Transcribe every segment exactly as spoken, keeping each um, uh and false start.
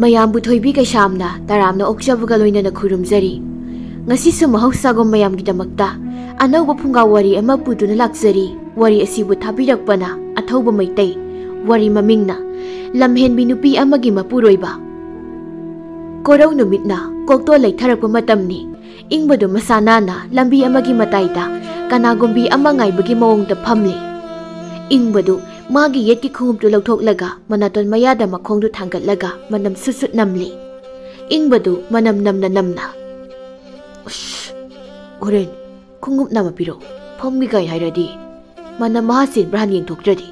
ꯃꯌꯥꯝꯕꯨ ꯊꯣꯏꯕꯤ ꯀꯩꯁꯥꯝꯅ ꯇꯔꯥꯝꯅ ꯑꯣꯛꯆꯕꯒ ꯂꯣꯏꯅꯅ ꯈꯨꯔꯨꯝꯖꯔꯤ꯫ ꯉꯁꯤꯁꯨ ꯃꯍꯧꯁꯥꯒꯨꯝ ꯃꯌꯥꯝꯒꯤꯗꯃꯛꯇ ꯑꯅꯧꯕ ꯐꯨꯡꯒꯥ ꯋꯥꯔꯤ ꯑꯃ ꯄꯨꯗꯨꯅ ꯂꯥꯛꯆꯔꯤ꯫ ꯋꯥꯔꯤ ꯑꯁꯤꯕꯨ ꯊꯥꯕꯤꯔꯛꯄꯅ ꯑꯊꯧꯕ ꯃꯩꯇꯩ꯫ ꯋꯥꯔꯤ ꯃꯃꯤꯡꯅ ꯂꯝꯍꯦꯟꯕꯤ ꯅꯨꯄꯤ ꯑꯃꯒꯤ ꯃꯄꯨꯔꯣꯏꯕ꯫ ꯀꯣꯔꯧ ꯅꯨꯃꯤꯠꯅ ꯀꯣꯛꯇꯣ ꯂꯩꯊꯔꯛꯄ ꯃꯇꯝꯅꯤ꯫ ꯏꯪꯕꯗꯨ ꯃꯁꯥ ꯅꯥꯟꯅ ꯂꯝꯕꯤ ꯑꯃꯒꯤ ꯃꯇꯥꯏꯗ ꯀꯅꯥꯒꯨꯝꯕꯤ ꯑꯃ ꯉꯥꯏꯕꯒꯤ ꯃꯑꯣꯡꯗ ꯐꯝꯂꯤ꯫ ꯏꯪꯕꯗꯨ ꯃꯥꯒꯤ ꯌꯦꯠꯀꯤ ꯈꯣꯡꯎꯞꯇꯨ ꯂꯧꯊꯣꯛꯂꯒ ꯃꯅꯥꯇꯣꯟ ꯃꯌꯥꯗ ꯃꯈꯣꯡꯗꯨ ꯊꯥꯡꯒꯠꯂꯒ ꯃꯅꯝ ꯁꯨꯠ ꯁꯨꯠ ꯅꯝꯂꯤ꯫ ꯏꯪꯕꯗꯨ ꯃꯅꯝ ꯅꯝꯅ ꯅꯝꯅ, "ꯎꯁ, ꯍꯣꯔꯦꯟ ꯈꯣꯡꯎꯞ ꯅꯥꯝꯃ ꯄꯤꯔꯛꯎ, ꯐꯝꯒꯦ ꯀꯥꯏ ꯍꯥꯏꯔꯗꯤ ꯃꯅꯝ ꯃꯍꯥ ꯆꯦꯟꯕ꯭ꯔꯥ ꯍꯥꯟꯅ ꯌꯦꯡꯊꯣꯛꯇ꯭ꯔꯗꯤ"꯫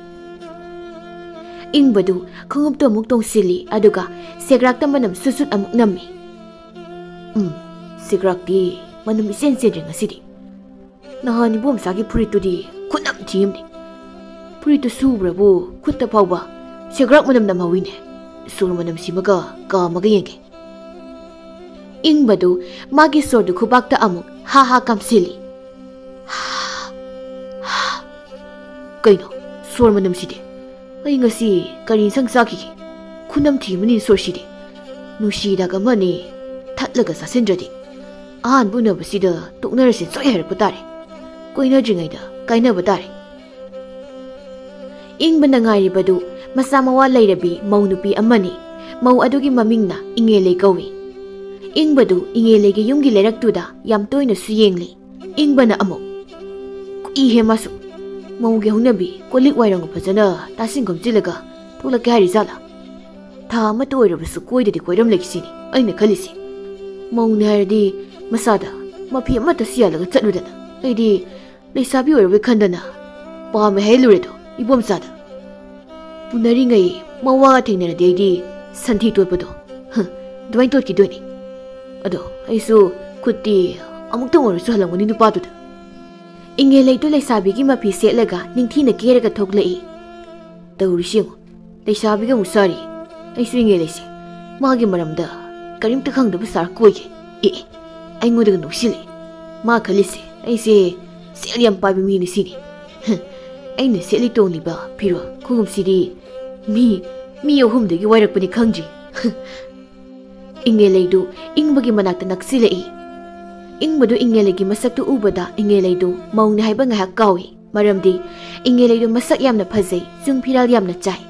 ꯏꯪꯕꯗꯨ ꯈꯣꯡꯎꯞꯇꯨ ꯑꯃꯨꯛ ꯇꯣꯡꯁꯤꯜꯂꯤ, ꯑꯗꯨꯒ ꯁꯦꯒ꯭ꯔꯥꯛꯇ ꯃꯅꯝ ꯁꯨꯠ ꯁꯨꯠ ꯑꯃꯨꯛ ꯅꯝꯃꯤ꯫ "ꯎꯝ, ꯁꯦꯒ꯭ꯔꯥꯛꯇꯤ ꯃꯅꯝ ꯏꯆꯦꯟ ꯆꯦꯟꯗ꯭ꯔꯦ ꯉꯁꯤꯗꯤ꯫ ꯅꯍꯥꯟ ꯏꯕꯣꯝꯆꯥꯒꯤ ꯐꯨꯔꯤꯠꯇꯨꯗꯤ ꯈꯨꯅꯝ ꯊꯤ ꯑꯃꯅꯤ꯫ ꯐꯨꯔꯤꯠꯇꯨ ꯁꯨꯕ꯭ꯔꯕꯨ ꯈꯨꯠꯇ ꯐꯥꯎꯕ ꯁꯦꯒ꯭ꯔꯥꯛ ꯃꯅꯝ ꯅꯝꯍꯧꯋꯤꯅꯦ꯫ ꯁꯣꯔ ꯃꯅꯝ ꯁꯤꯃꯒ ꯀꯥꯝꯃꯒ ꯌꯦꯡꯒꯦ"꯫ ꯏꯪꯕꯗꯨ ꯃꯥꯒꯤ ꯁꯣꯔꯗꯨ ꯈꯨꯕꯥꯛꯇ ꯑꯃꯨꯛ ꯍꯥ ꯍꯥ ꯀꯥꯝꯁꯤꯜꯂꯤ꯫ "ꯀꯩꯅꯣ, ꯁꯣꯔ ꯃꯅꯝꯁꯤꯗꯤ? ꯑꯩ ꯉꯁꯤ ꯀꯔꯤ ꯏꯟꯁꯥꯡ ꯆꯥꯈꯤꯒꯦ? ꯈꯨꯅꯝ ꯊꯤ ꯑꯃꯅꯤ ꯁꯣꯔꯁꯤꯗꯤ꯫ ꯅꯨꯡꯁꯤ ꯍꯤꯗꯥꯛ ꯑꯃꯅꯤ ꯊꯠꯂꯒ ꯆꯥꯁꯤꯟꯗ꯭ꯔꯗꯤ꯫ ꯑꯍꯥꯟꯕ ꯎꯅꯕꯁꯤꯗ ꯇꯣꯛꯅꯔꯁꯦ ꯁꯣꯏ ꯍꯥꯏꯔꯛꯄ ꯇꯥꯔꯦ꯫ ꯀꯣꯏꯅꯗ꯭ꯔꯤꯉꯩꯗ ꯀꯥꯏꯅꯕ ꯇꯥꯔꯦ"꯫ ꯏꯪꯕꯅ ꯉꯥꯏꯔꯤꯕꯗꯨ ꯃꯆꯥ ꯃꯋꯥ ꯂꯩꯔꯕꯤ ꯃꯧ ꯅꯨꯄꯤ ꯑꯃꯅꯤ꯫ ꯃꯧ ꯑꯗꯨꯒꯤ ꯃꯃꯤꯡꯅ ꯏꯉꯦꯂꯩ ꯀꯧꯏ꯫ ꯏꯪꯕꯗꯨ ꯏꯉꯦꯂꯩꯒꯤ ꯌꯨꯝꯒꯤ ꯂꯩꯔꯛꯇꯨꯗ ꯌꯥꯝ ꯇꯣꯏꯅꯁꯨ ꯌꯦꯡꯂꯤ꯫ ꯏꯪꯕꯅ ꯑꯃꯨꯛ, "ꯀꯨꯏꯍꯦ ꯃꯥꯁꯨ꯫ ꯃꯧꯒꯤ ꯍꯧꯅꯕꯤ ꯀꯣꯜ ꯂꯤꯛ ꯋꯥꯏꯔꯝꯒ ꯐꯖꯅ ꯇꯥꯁꯤꯟ ꯈꯣꯝꯖꯤꯜꯂꯒ ꯊꯣꯛꯂꯛꯀꯦ ꯍꯥꯏꯔꯤꯖꯥꯠꯂꯥ? ꯊꯥ ꯑꯃꯇ ꯑꯣꯏꯔꯕꯁꯨ ꯀꯣꯏꯗꯗꯤ ꯀꯣꯏꯔꯝꯂꯒꯦ ꯁꯤꯅꯤ ꯑꯩꯅ ꯈꯜꯂꯤꯁꯤ꯫ ꯃꯧꯅꯦ ꯍꯥꯏꯔꯗꯤ ꯃꯁꯥꯗ ꯃꯐꯤ ꯑꯃꯠꯇ ꯁꯤꯍꯜꯂꯒ ꯆꯠꯂꯨꯗꯅ꯫ ꯑꯩꯗꯤ ꯂꯩꯁꯥꯕꯤ ꯑꯣꯏꯔꯕꯣꯏ ꯈꯟꯗꯅ ꯄꯥꯝꯃꯦ ꯍꯥꯏꯍꯜꯂꯨꯔꯦꯗꯣ ꯏꯕꯣꯝꯆꯥꯗ꯫ ꯎꯅꯔꯤꯉꯩ ꯃꯋꯥꯒ ꯊꯦꯡꯅꯔꯗꯤ ꯑꯩꯗꯤ ꯁꯟꯊꯤ ꯇꯣꯠꯄꯗꯣ, ꯍ, ꯑꯗꯨꯃꯥꯏꯅ ꯇꯣꯠꯈꯤꯗꯣꯏꯅꯤ꯫ ꯑꯗꯣ ꯑꯩꯁꯨ ꯈꯨꯠꯇꯤ ꯑꯃꯨꯛꯇꯪ ꯑꯣꯏꯔꯁꯨ ꯍꯜꯂꯝꯒꯅꯤ ꯅꯨꯄꯥꯗꯨꯗ"꯫ ꯏꯉꯦꯂꯩꯗꯨ ꯂꯩꯁꯥꯕꯤꯒꯤ ꯃꯐꯤ ꯁꯦꯠꯂꯒ ꯅꯤꯡꯊꯤꯅ ꯀꯦꯔꯒ ꯊꯣꯛꯂꯛꯏ꯫ "ꯇꯧꯔꯤꯁꯤ ꯌꯦꯡꯉꯨ, ꯂꯩꯁꯥꯕꯤꯒ ꯑꯃꯨꯛ ꯁꯥꯔꯤ꯫ ꯑꯩꯁꯨ ꯏꯉꯦꯂꯩꯁꯦ ꯃꯥꯒꯤ ꯃꯔꯝꯗ ꯀꯔꯤꯝꯇ ꯈꯪꯗꯕ ꯁꯥꯔ ꯀꯣꯏꯒꯦ꯫ ꯑꯦ, ꯑꯦ, ꯑꯩꯉꯣꯟꯗꯒ ꯅꯣꯛꯁꯤꯜꯂꯤ꯫ ꯃꯥ ꯈꯜꯂꯤꯁꯦ ꯑꯩꯁꯦ ꯁꯦꯜ ꯌꯥꯝ ꯄꯥꯏꯕ ꯃꯤꯅꯤ ꯁꯤꯅꯤ꯫ ꯍ, ꯑꯩꯅ ꯁꯦꯠꯂꯤ ꯇꯣꯡꯂꯤꯕ ꯐꯤꯔꯣꯜ ꯈꯣꯡꯎꯞꯁꯤꯗꯤ ꯃꯤ, ꯃꯤ ꯑꯍꯨꯝꯗꯒꯤ ꯋꯥꯏꯔꯛꯄꯅꯤ ꯈꯪꯗ꯭ꯔꯤ"꯫ ꯏꯉꯦꯂꯩꯗꯨ ꯏꯪꯕꯒꯤ ꯃꯅꯥꯛꯇ ꯅꯛꯁꯤꯜꯂꯛꯏ꯫ ꯏꯪꯕꯗꯨ ꯏꯉꯦꯂꯩꯒꯤ ꯃꯁꯛꯇꯨ ꯎꯕꯗ ꯏꯉꯦꯂꯩꯗꯨ ꯃꯧꯅꯤ ꯍꯥꯏꯕ ꯉꯥꯏꯍꯥꯛ ꯀꯥꯎꯏ꯫ ꯃꯔꯝꯗꯤ ꯏꯉꯦꯂꯩꯗꯨ ꯃꯁꯛ ꯌꯥꯝꯅ ꯐꯖꯩ, ꯆꯨꯡ ꯐꯤꯔꯥꯜ ꯌꯥꯝꯅ ꯆꯥꯏ꯫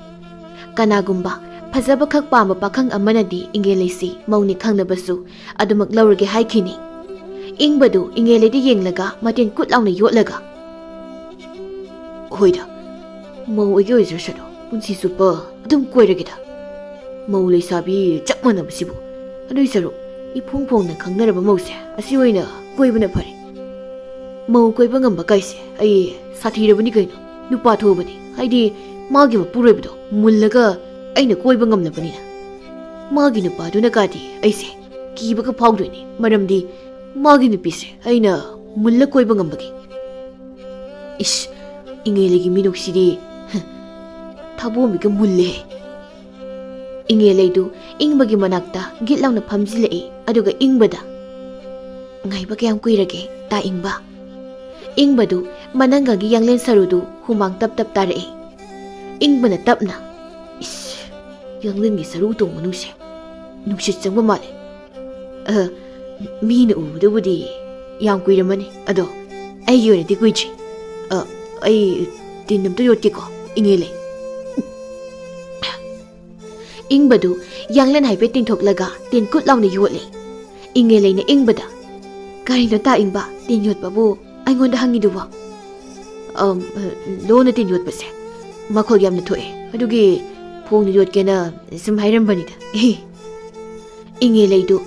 ꯀꯅꯥꯒꯨꯝꯕ ꯐꯖꯕ ꯈꯛ ꯄꯥꯝꯕ ꯄꯥꯈꯪ ꯑꯃꯅꯗꯤ ꯏꯉꯦꯂꯩꯁꯤ ꯃꯧꯅꯤ ꯈꯪꯅꯕꯁꯨ ꯑꯗꯨꯃꯛ ꯂꯧꯔꯒꯦ ꯍꯥꯏꯈꯤꯅꯤ꯫ ꯏꯪꯕꯗꯨ ꯏꯉꯦꯂꯩꯗ ꯌꯦꯡꯂꯒ ꯃꯇꯦꯟ ꯀꯨꯠ ꯂꯥꯎꯅ ꯌꯣꯠꯂꯒ, "ꯍꯣꯏꯗ, ꯃꯧ ꯑꯣꯏꯒꯦ ꯑꯣꯏꯖꯔꯁꯅꯨ, ꯄꯨꯟꯁꯤ ꯆꯨꯞꯄ ꯑꯗꯨꯝ ꯀꯣꯏꯔꯒꯦꯗ꯫ ꯃꯧ ꯂꯩꯁꯥꯕꯤ ꯆꯞ ꯃꯥꯟꯅꯕꯁꯤꯕꯨ꯫ ꯑꯗꯨꯏ ꯁꯔꯨꯛ ꯏꯐꯣꯡ ꯐꯣꯡꯅ ꯈꯪꯅꯔꯕ ꯃꯧꯁꯦ ꯑꯁꯤ ꯑꯣꯏꯅ ꯀꯣꯏꯕꯅ ꯐꯔꯦ꯫ ꯃꯧ ꯀꯣꯏꯕ ꯉꯝꯕ ꯀꯥꯏꯁꯦ ꯑꯩ ꯁꯥꯊꯤꯔꯕꯅꯤ ꯀꯩꯅꯣ, ꯅꯨꯄꯥ ꯊꯣꯛꯑꯕꯅꯤ꯫ ꯍꯥꯏꯗꯤ ꯃꯥꯒꯤ ꯃꯄꯨꯔꯣꯏꯕꯗꯣ ꯃꯨꯜꯂꯒ ꯑꯩꯅ ꯀꯣꯏꯕ ꯉꯝꯂꯕꯅꯤꯅ꯫ ꯃꯥꯒꯤ ꯅꯨꯄꯥꯗꯨꯅ ꯀꯥꯗꯤ ꯑꯩꯁꯦ ꯀꯤꯕꯒ ꯐꯥꯎꯗꯣꯏꯅꯤ, ꯃꯔꯝꯗꯤ ꯃꯥꯒꯤ ꯅꯨꯄꯤꯁꯦ ꯑꯩꯅ ꯃꯨꯜꯂ ꯀꯣꯏꯕ ꯉꯝꯕꯒꯤ꯫" ꯏꯁ, ꯏꯉꯦꯂꯩꯒꯤ ꯃꯤꯅꯣꯛꯁꯤꯗꯤ, ꯊꯥꯕꯣꯝꯕꯤꯒ ꯃꯨꯜꯂꯦ꯫ ꯏꯉꯦꯂꯩꯗꯨ ꯏꯪꯕꯒꯤ ꯃꯅꯥꯛꯇ ꯒꯤꯠ ꯂꯥꯎꯅ ꯐꯝꯖꯤꯜꯂꯛꯏ, ꯑꯗꯨꯒ ꯏꯪꯕꯗ, "ꯉꯥꯏꯕ ꯀꯌꯥꯝ ꯀꯨꯏꯔꯒꯦ, ꯇꯥ ꯏꯪꯕ?" ꯏꯪꯕꯗꯨ ꯃꯅꯪꯒꯜꯒꯤ ꯌꯥꯡꯂꯦꯟ ꯁꯔꯨꯗꯨ ꯍꯨꯃꯥꯡ ꯇꯞ ꯇꯞ ꯇꯥꯔꯛꯏ꯫ ꯏꯪꯕꯅ ꯇꯞꯅ, "ꯏꯁ, ꯌꯥꯡꯂꯦꯟꯒꯤ ꯁꯔꯨ ꯇꯣꯡꯕ ꯅꯨꯡꯁꯦ ꯅꯨꯡꯁꯤꯠ ꯆꯪꯕ ꯃꯥꯜꯂꯦ꯫ ꯑ, ꯃꯤꯅ ꯎꯕꯗꯕꯨꯗꯤ ꯌꯥꯝ ꯀꯨꯏꯔꯝꯃꯅꯤ, ꯑꯗꯣ ꯑꯩꯒꯤ ꯑꯣꯏꯅꯗꯤ ꯀꯨꯏꯗ꯭ꯔꯤ꯫ ꯑ, ꯑꯩ ꯇꯤꯟ ꯑꯝꯇ ꯌꯣꯠꯀꯦꯀꯣ, ꯏꯉꯦꯂꯩ꯫" ꯏꯪꯕꯗꯨ ꯌꯥꯡꯂꯦꯟ ꯍꯥꯏꯐꯦꯠ ꯇꯤꯡꯊꯣꯛꯂꯒ ꯇꯤꯟ ꯀꯨꯠ ꯂꯥꯎꯅ ꯌꯣꯠꯂꯤ꯫ ꯏꯉꯦꯂꯩꯅ ꯏꯪꯕꯗ, "ꯀꯔꯤꯅꯣ ꯇꯥ ꯏꯪꯕ, ꯇꯤꯟ ꯌꯣꯠꯄꯕꯨ ꯑꯩꯉꯣꯟꯗ ꯍꯪꯉꯤꯗꯨꯕꯣ?" "ꯑꯝ, ꯂꯣꯟꯅ ꯇꯤꯟ ꯌꯣꯠꯄꯁꯦ ꯃꯈꯣꯜ ꯌꯥꯝꯅ ꯊꯣꯛꯑꯦ, ꯑꯗꯨꯒꯤ ꯐꯣꯡꯅ ꯌꯣꯠꯀꯦꯅ ꯁꯨꯝ ꯍꯥꯏꯔꯝꯕꯅꯤꯗ꯫" ꯏꯉꯦꯂꯩꯗꯨ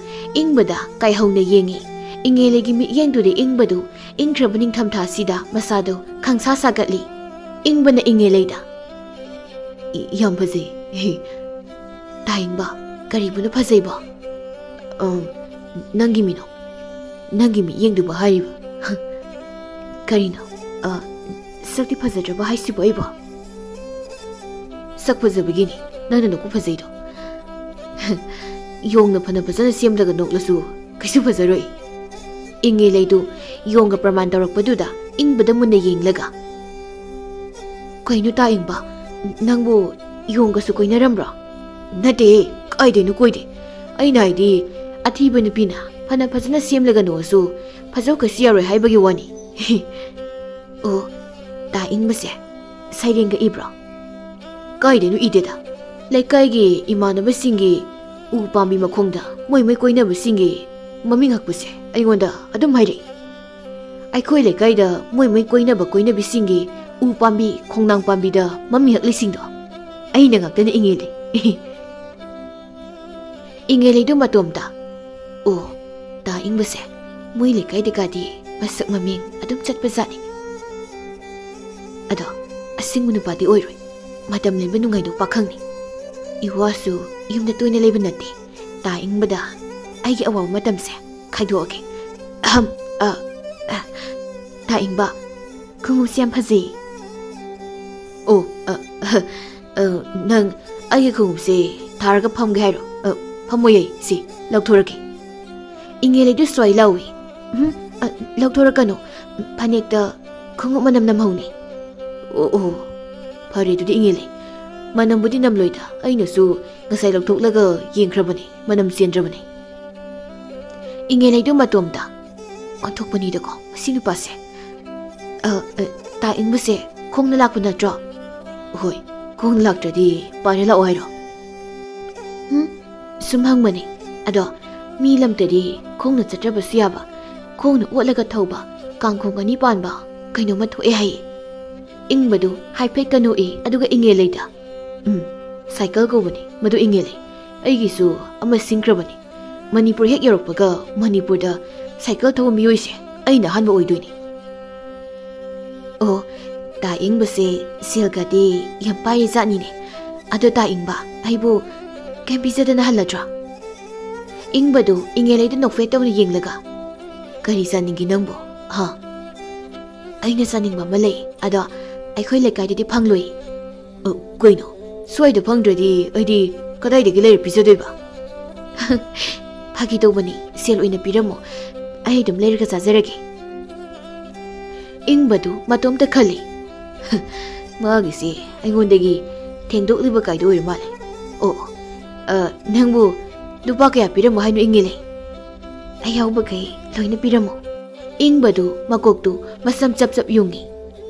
ꯏꯪꯕꯗ ꯀꯥꯏꯍꯧꯅ ꯌꯦꯡꯉꯤ꯫ ꯏꯉꯦꯂꯩꯒꯤ ꯃꯤꯠꯌꯦꯡꯗꯨꯗ ꯏꯪꯕꯗꯨ ꯏꯪꯈ꯭ꯔꯕ ꯅꯤꯡꯊꯝꯊꯥꯁꯤꯗ ꯃꯁꯥꯗꯨ ꯈꯪꯁꯥ ꯁꯥꯒꯠꯂꯤ꯫ ꯏꯪꯕꯅ ꯏꯉꯦꯂꯩꯗ, "ꯏ-, ꯌꯥꯝ ꯐꯖꯩ꯫ ꯇꯥ ꯏꯪꯕ, ꯀꯔꯤꯕꯨꯅ ꯐꯖꯩꯕꯣ?" "ꯑꯝ, ꯅꯪꯒꯤ ꯃꯤꯅꯣ, ꯅꯪꯒꯤ ꯃꯤꯠꯌꯦꯡꯗꯨꯕꯨ ꯍꯥꯏꯔꯤꯕ꯫" "ꯀꯔꯤꯅꯣ? ꯑ, ꯁꯛꯇꯤ ꯐꯖꯗ꯭ꯔꯕ ꯍꯥꯏꯁꯤꯕꯨ ꯑꯩꯕꯣ?" "ꯁꯛ ꯐꯖꯕꯒꯤꯅꯤ ꯅꯪꯅ ꯅꯣꯛꯄ ꯐꯖꯩꯗꯣ꯫ ꯌꯣꯡꯅ ꯐꯅ ꯐꯖꯅ ꯁꯦꯝꯂꯒ ꯅꯣꯛꯂꯁꯨ ꯀꯩꯁꯨ ꯐꯖꯔꯣꯏ꯫" ꯏꯉꯦꯂꯩꯗꯨ ꯌꯣꯡꯒ ꯄ꯭ꯔꯃꯥꯟ ꯇꯧꯔꯛꯄꯗꯨꯗ ꯏꯪꯕꯗ ꯃꯨꯟꯅ ꯌꯦꯡꯂꯒ, "ꯀꯩꯅꯣ ꯇꯥ ꯏꯪꯕ, ꯅꯪꯕꯨ ꯌꯣꯡꯒꯁꯨ ꯀꯣꯏꯅꯔꯝꯕ꯭ꯔꯣ?" ꯅꯠꯇꯦ, ꯀꯥꯏꯗꯩꯅꯣ ꯀꯣꯏꯗꯦ꯫ ꯑꯩꯅ ꯍꯥꯏꯗꯤ, ꯑꯊꯤꯕ ꯅꯨꯄꯤꯅ ꯐꯅ ꯐꯖꯅ ꯁꯦꯝꯂꯒ ꯅꯣꯛꯑꯁꯨ ꯐꯖꯧ ꯀꯩꯁꯨ ꯌꯥꯔꯣꯏ ꯍꯥꯏꯕꯒꯤ ꯋꯥꯅꯤ꯫ ꯑꯣ, ꯇꯥ ꯏꯪꯕꯁꯦ ꯁꯩꯔꯦꯡꯒ ꯏꯕ꯭ꯔꯣ? ꯀꯥꯏꯗꯩꯅꯣ ꯏꯗꯦꯗ꯫ ꯂꯩꯀꯥꯏꯒꯤ ꯏꯃꯥꯟꯅꯕꯁꯤꯡꯒꯤ ꯎ ꯄꯥꯝꯕꯤ ꯃꯈꯣꯡꯗ ꯃꯣꯏ ꯃꯣꯏ ꯀꯣꯏꯅꯕꯁꯤꯡꯒꯤ ꯃꯃꯤꯡ ꯍꯛꯄꯁꯦ ꯑꯩꯉꯣꯟꯗ ꯑꯗꯨꯝ ꯍꯥꯏꯔꯛꯏ꯫ ꯑꯩꯈꯣꯏ ꯂꯩꯀꯥꯏꯗ ꯃꯣꯏ ꯃꯣꯏ ꯀꯣꯏꯅꯕ ꯀꯣꯏꯅꯕꯤꯁꯤꯡꯒꯤ ꯎ ꯄꯥꯝꯕꯤ ꯈꯣꯡꯅꯥꯡ ꯄꯥꯝꯕꯤꯗ ꯃꯃꯤꯡ ꯍꯛꯂꯤꯁꯤꯡꯗꯣ ꯑꯩꯅ ꯉꯥꯛꯇꯅ ꯏꯪꯉꯦꯂꯦ꯫ ꯏꯪꯉꯦꯂꯩꯗꯨ ꯃꯇꯣꯝꯇ꯫ ꯑꯣ, ꯇꯥ ꯏꯪꯕꯁꯦ ꯃꯣꯏ ꯂꯩꯀꯥꯏꯗꯒꯗꯤ ꯃꯁꯛ ꯃꯃꯤꯡ ꯑꯗꯨꯝ ꯆꯠꯄꯖꯥꯠꯅꯤ꯫ ꯑꯗꯣ ꯑꯁꯤꯡꯕ ꯅꯨꯄꯥꯗꯤ ꯑꯣꯏꯔꯣꯏ꯫ ꯃꯇꯝ ꯂꯦꯟꯕ ꯅꯨꯡꯉꯥꯏꯗꯧ ꯄꯥꯈꯪꯅꯤ꯫ ꯏꯋꯥꯁꯨ ꯌꯨꯝꯗ ꯇꯣꯏꯅ ꯂꯩꯕ ꯅꯠꯇꯦ꯫ ꯇꯥ ꯏꯪꯕꯗ ꯑꯩꯒꯤ ꯑꯋꯥꯕ ꯃꯇꯝꯁꯦ ꯈꯥꯏꯗꯣꯛꯑꯒꯦ꯫ ꯑꯍꯝ, ꯑ, ꯑ, ꯇꯥ ꯏꯪꯕ, ꯈꯣꯡꯎꯞꯁꯦ ꯌꯥꯝ ꯐꯖꯩ꯫ ꯑꯣ, ꯑ, ꯑ, ꯑ, ꯅꯪ ꯑꯩꯒꯤ ꯈꯣꯡꯎꯞꯁꯦ ꯊꯥꯔꯒ ꯐꯝꯒꯦ ꯍꯥꯏꯔꯣ? ꯑ, ꯐꯝꯃꯣꯏꯌꯦ, ꯁꯤ ꯂꯧꯊꯣꯔꯛꯀꯦ꯫ ꯏꯪꯉꯦꯂꯩꯗꯨ ꯁ꯭ꯋꯥꯏ ꯂꯥꯎꯏ꯫ ꯎꯝ, ꯑ, ꯂꯧꯊꯣꯔꯛꯀꯅꯨ꯫ ꯐꯅꯦꯛꯇ ꯈꯣꯡꯎꯞ ꯃꯅꯝ ꯅꯝꯍꯧꯅꯤ꯫ ꯑꯣ, ꯑꯣ, ꯐꯔꯦ ꯑꯗꯨꯗꯤ ꯏꯪꯉꯦꯂꯩ꯫ ꯃꯅꯝꯕꯨꯗꯤ ꯅꯝꯂꯣꯏꯗ, ꯑꯩꯅꯁꯨ ꯉꯁꯥꯏ ꯂꯧꯊꯣꯛꯂꯒ ꯌꯦꯡꯈ꯭ꯔꯕꯅꯤ, ꯃꯅꯝ ꯆꯦꯟꯗ꯭ꯔꯕꯅꯤ꯫ ꯏꯪꯉꯦꯂꯩꯗꯨ ꯃꯇꯣꯝꯇ ꯑꯣꯟꯊꯣꯛꯄꯅꯤꯗꯀꯣ ꯃꯁꯤ ꯅꯨꯄꯥꯁꯦ꯫ ꯑ, ꯑ, ꯇꯥ ꯏꯪꯕꯁꯦ ꯈꯣꯡꯅ ꯂꯥꯛꯄ ꯅꯠꯇ꯭ꯔꯣ? ꯍꯣꯏ, ꯈꯣꯡꯅ ꯂꯥꯛꯇ꯭ꯔꯗꯤ ꯄꯥꯏꯔ ꯂꯥꯛꯑꯣ ꯍꯥꯏꯔꯣ? ꯎꯝ, ꯁꯨꯝ ꯍꯪꯕꯅꯦ꯫ ꯑꯗꯣ ꯃꯤ ꯂꯝꯇꯗꯤ ꯈꯣꯡꯅ ꯆꯠꯇ꯭ꯔꯕꯁꯨ ꯌꯥꯕ, ꯈꯣꯡꯅ ꯑꯣꯠꯂꯒ ꯊꯧꯕ ꯀꯥꯡꯈꯣꯡ ꯑꯅꯤ ꯄꯥꯟꯕ ꯀꯩꯅꯣꯝꯃ ꯊꯣꯛꯑꯦ ꯍꯥꯏꯌꯦ꯫ ꯏꯪꯕꯗꯨ ꯍꯥꯏꯐꯦꯠ ꯀꯅꯣꯛꯏ, ꯑꯗꯨꯒ ꯏꯪꯉꯦꯂꯩꯗ, "ꯎꯝ, ꯁꯥꯏꯀꯜ ꯀꯧꯕꯅꯤ ꯃꯗꯨ, ꯏꯪꯉꯦꯂꯩ꯫ ꯑꯩꯒꯤꯁꯨ ꯑꯃ ꯁꯤꯡꯈ꯭ꯔꯕꯅꯤ꯫ ꯃꯅꯤꯄꯨꯔ ꯍꯦꯛ ꯌꯧꯔꯛꯄꯒ ꯃꯅꯤꯄꯨꯔꯗ ꯁꯥꯏꯀꯜ ꯊꯧꯕ ꯃꯤꯑꯣꯏꯁꯦ ꯑꯩꯅ ꯑꯍꯥꯟꯕ ꯑꯣꯏꯗꯣꯏꯅꯤ꯫" ꯑꯣ, ꯇꯥ ꯏꯪꯕꯁꯦ ꯁꯦꯜꯒꯗꯤ ꯌꯥꯝ ꯄꯥꯏꯔꯤ ꯖꯥꯠꯅꯤꯅꯦ꯫ ꯑꯗꯣ ꯇꯥ ꯏꯪꯕ, ꯑꯩꯕꯨ ꯀꯩꯝ ꯄꯤꯖꯗꯅ ꯍꯜꯂꯗ꯭ꯔꯣ? ꯏꯪꯕꯗꯨ ꯏꯪꯉꯦꯂꯩꯗ ꯅꯣꯛꯐꯦꯠ ꯇꯧꯅ ꯌꯦꯡꯂꯒ, "ꯀꯔꯤ ꯆꯥꯅꯤꯡꯒꯦ ꯅꯪꯕꯨ? ꯍꯥ?" "ꯑꯩꯅ ꯆꯥꯅꯤꯡꯕ ꯑꯃ ꯂꯩ, ꯑꯗꯣ ꯑꯩꯈꯣꯏ ꯂꯩꯀꯥꯏꯗꯗꯤ ꯐꯪꯂꯣꯏ꯫" "ꯑ, ꯀꯩꯅꯣ? ꯁ꯭ꯋꯥꯏꯗ ꯐꯪꯗ꯭ꯔꯗꯤ ꯑꯩꯗꯤ ꯀꯗꯥꯏꯗꯒꯤ ꯂꯩꯔ ꯄꯤꯖꯗꯣꯏꯕ?" "ꯐꯥꯒꯤ ꯇꯧꯕꯅꯤ, ꯁꯦꯜ ꯑꯣꯏꯅ ꯄꯤꯔꯝꯃꯣ, ꯑꯩ ꯑꯗꯨꯝ ꯂꯩꯔꯒ ꯆꯥꯖꯔꯒꯦ꯫" ꯏꯪꯕꯗꯨ ꯃꯇꯣꯝꯇ ꯈꯜꯂꯤ, "ꯃꯥꯒꯤꯁꯤ ꯑꯩꯉꯣꯟꯗꯒꯤ ꯊꯦꯡꯗꯣꯛꯂꯤꯕ ꯀꯥꯏꯗꯨ ꯑꯣꯏꯔ ꯃꯥꯜꯂꯦ꯫ ꯑꯣ, "ꯑ, ꯅꯪꯕꯨ ꯂꯨꯄꯥ ꯀꯌꯥ ꯄꯤꯔꯝꯃꯣ ꯍꯥꯏꯅꯣ, ꯏꯪꯉꯦꯂꯩ?" "ꯑꯩ ꯌꯥꯎꯕꯈꯩ ꯂꯣꯏꯅ ꯄꯤꯔꯝꯃꯣ꯫" ꯏꯪꯕꯗꯨ ꯃꯀꯣꯛꯇꯨ ꯃꯁꯝ ꯆꯞ ꯆꯞ ꯌꯨꯡꯉꯤ꯫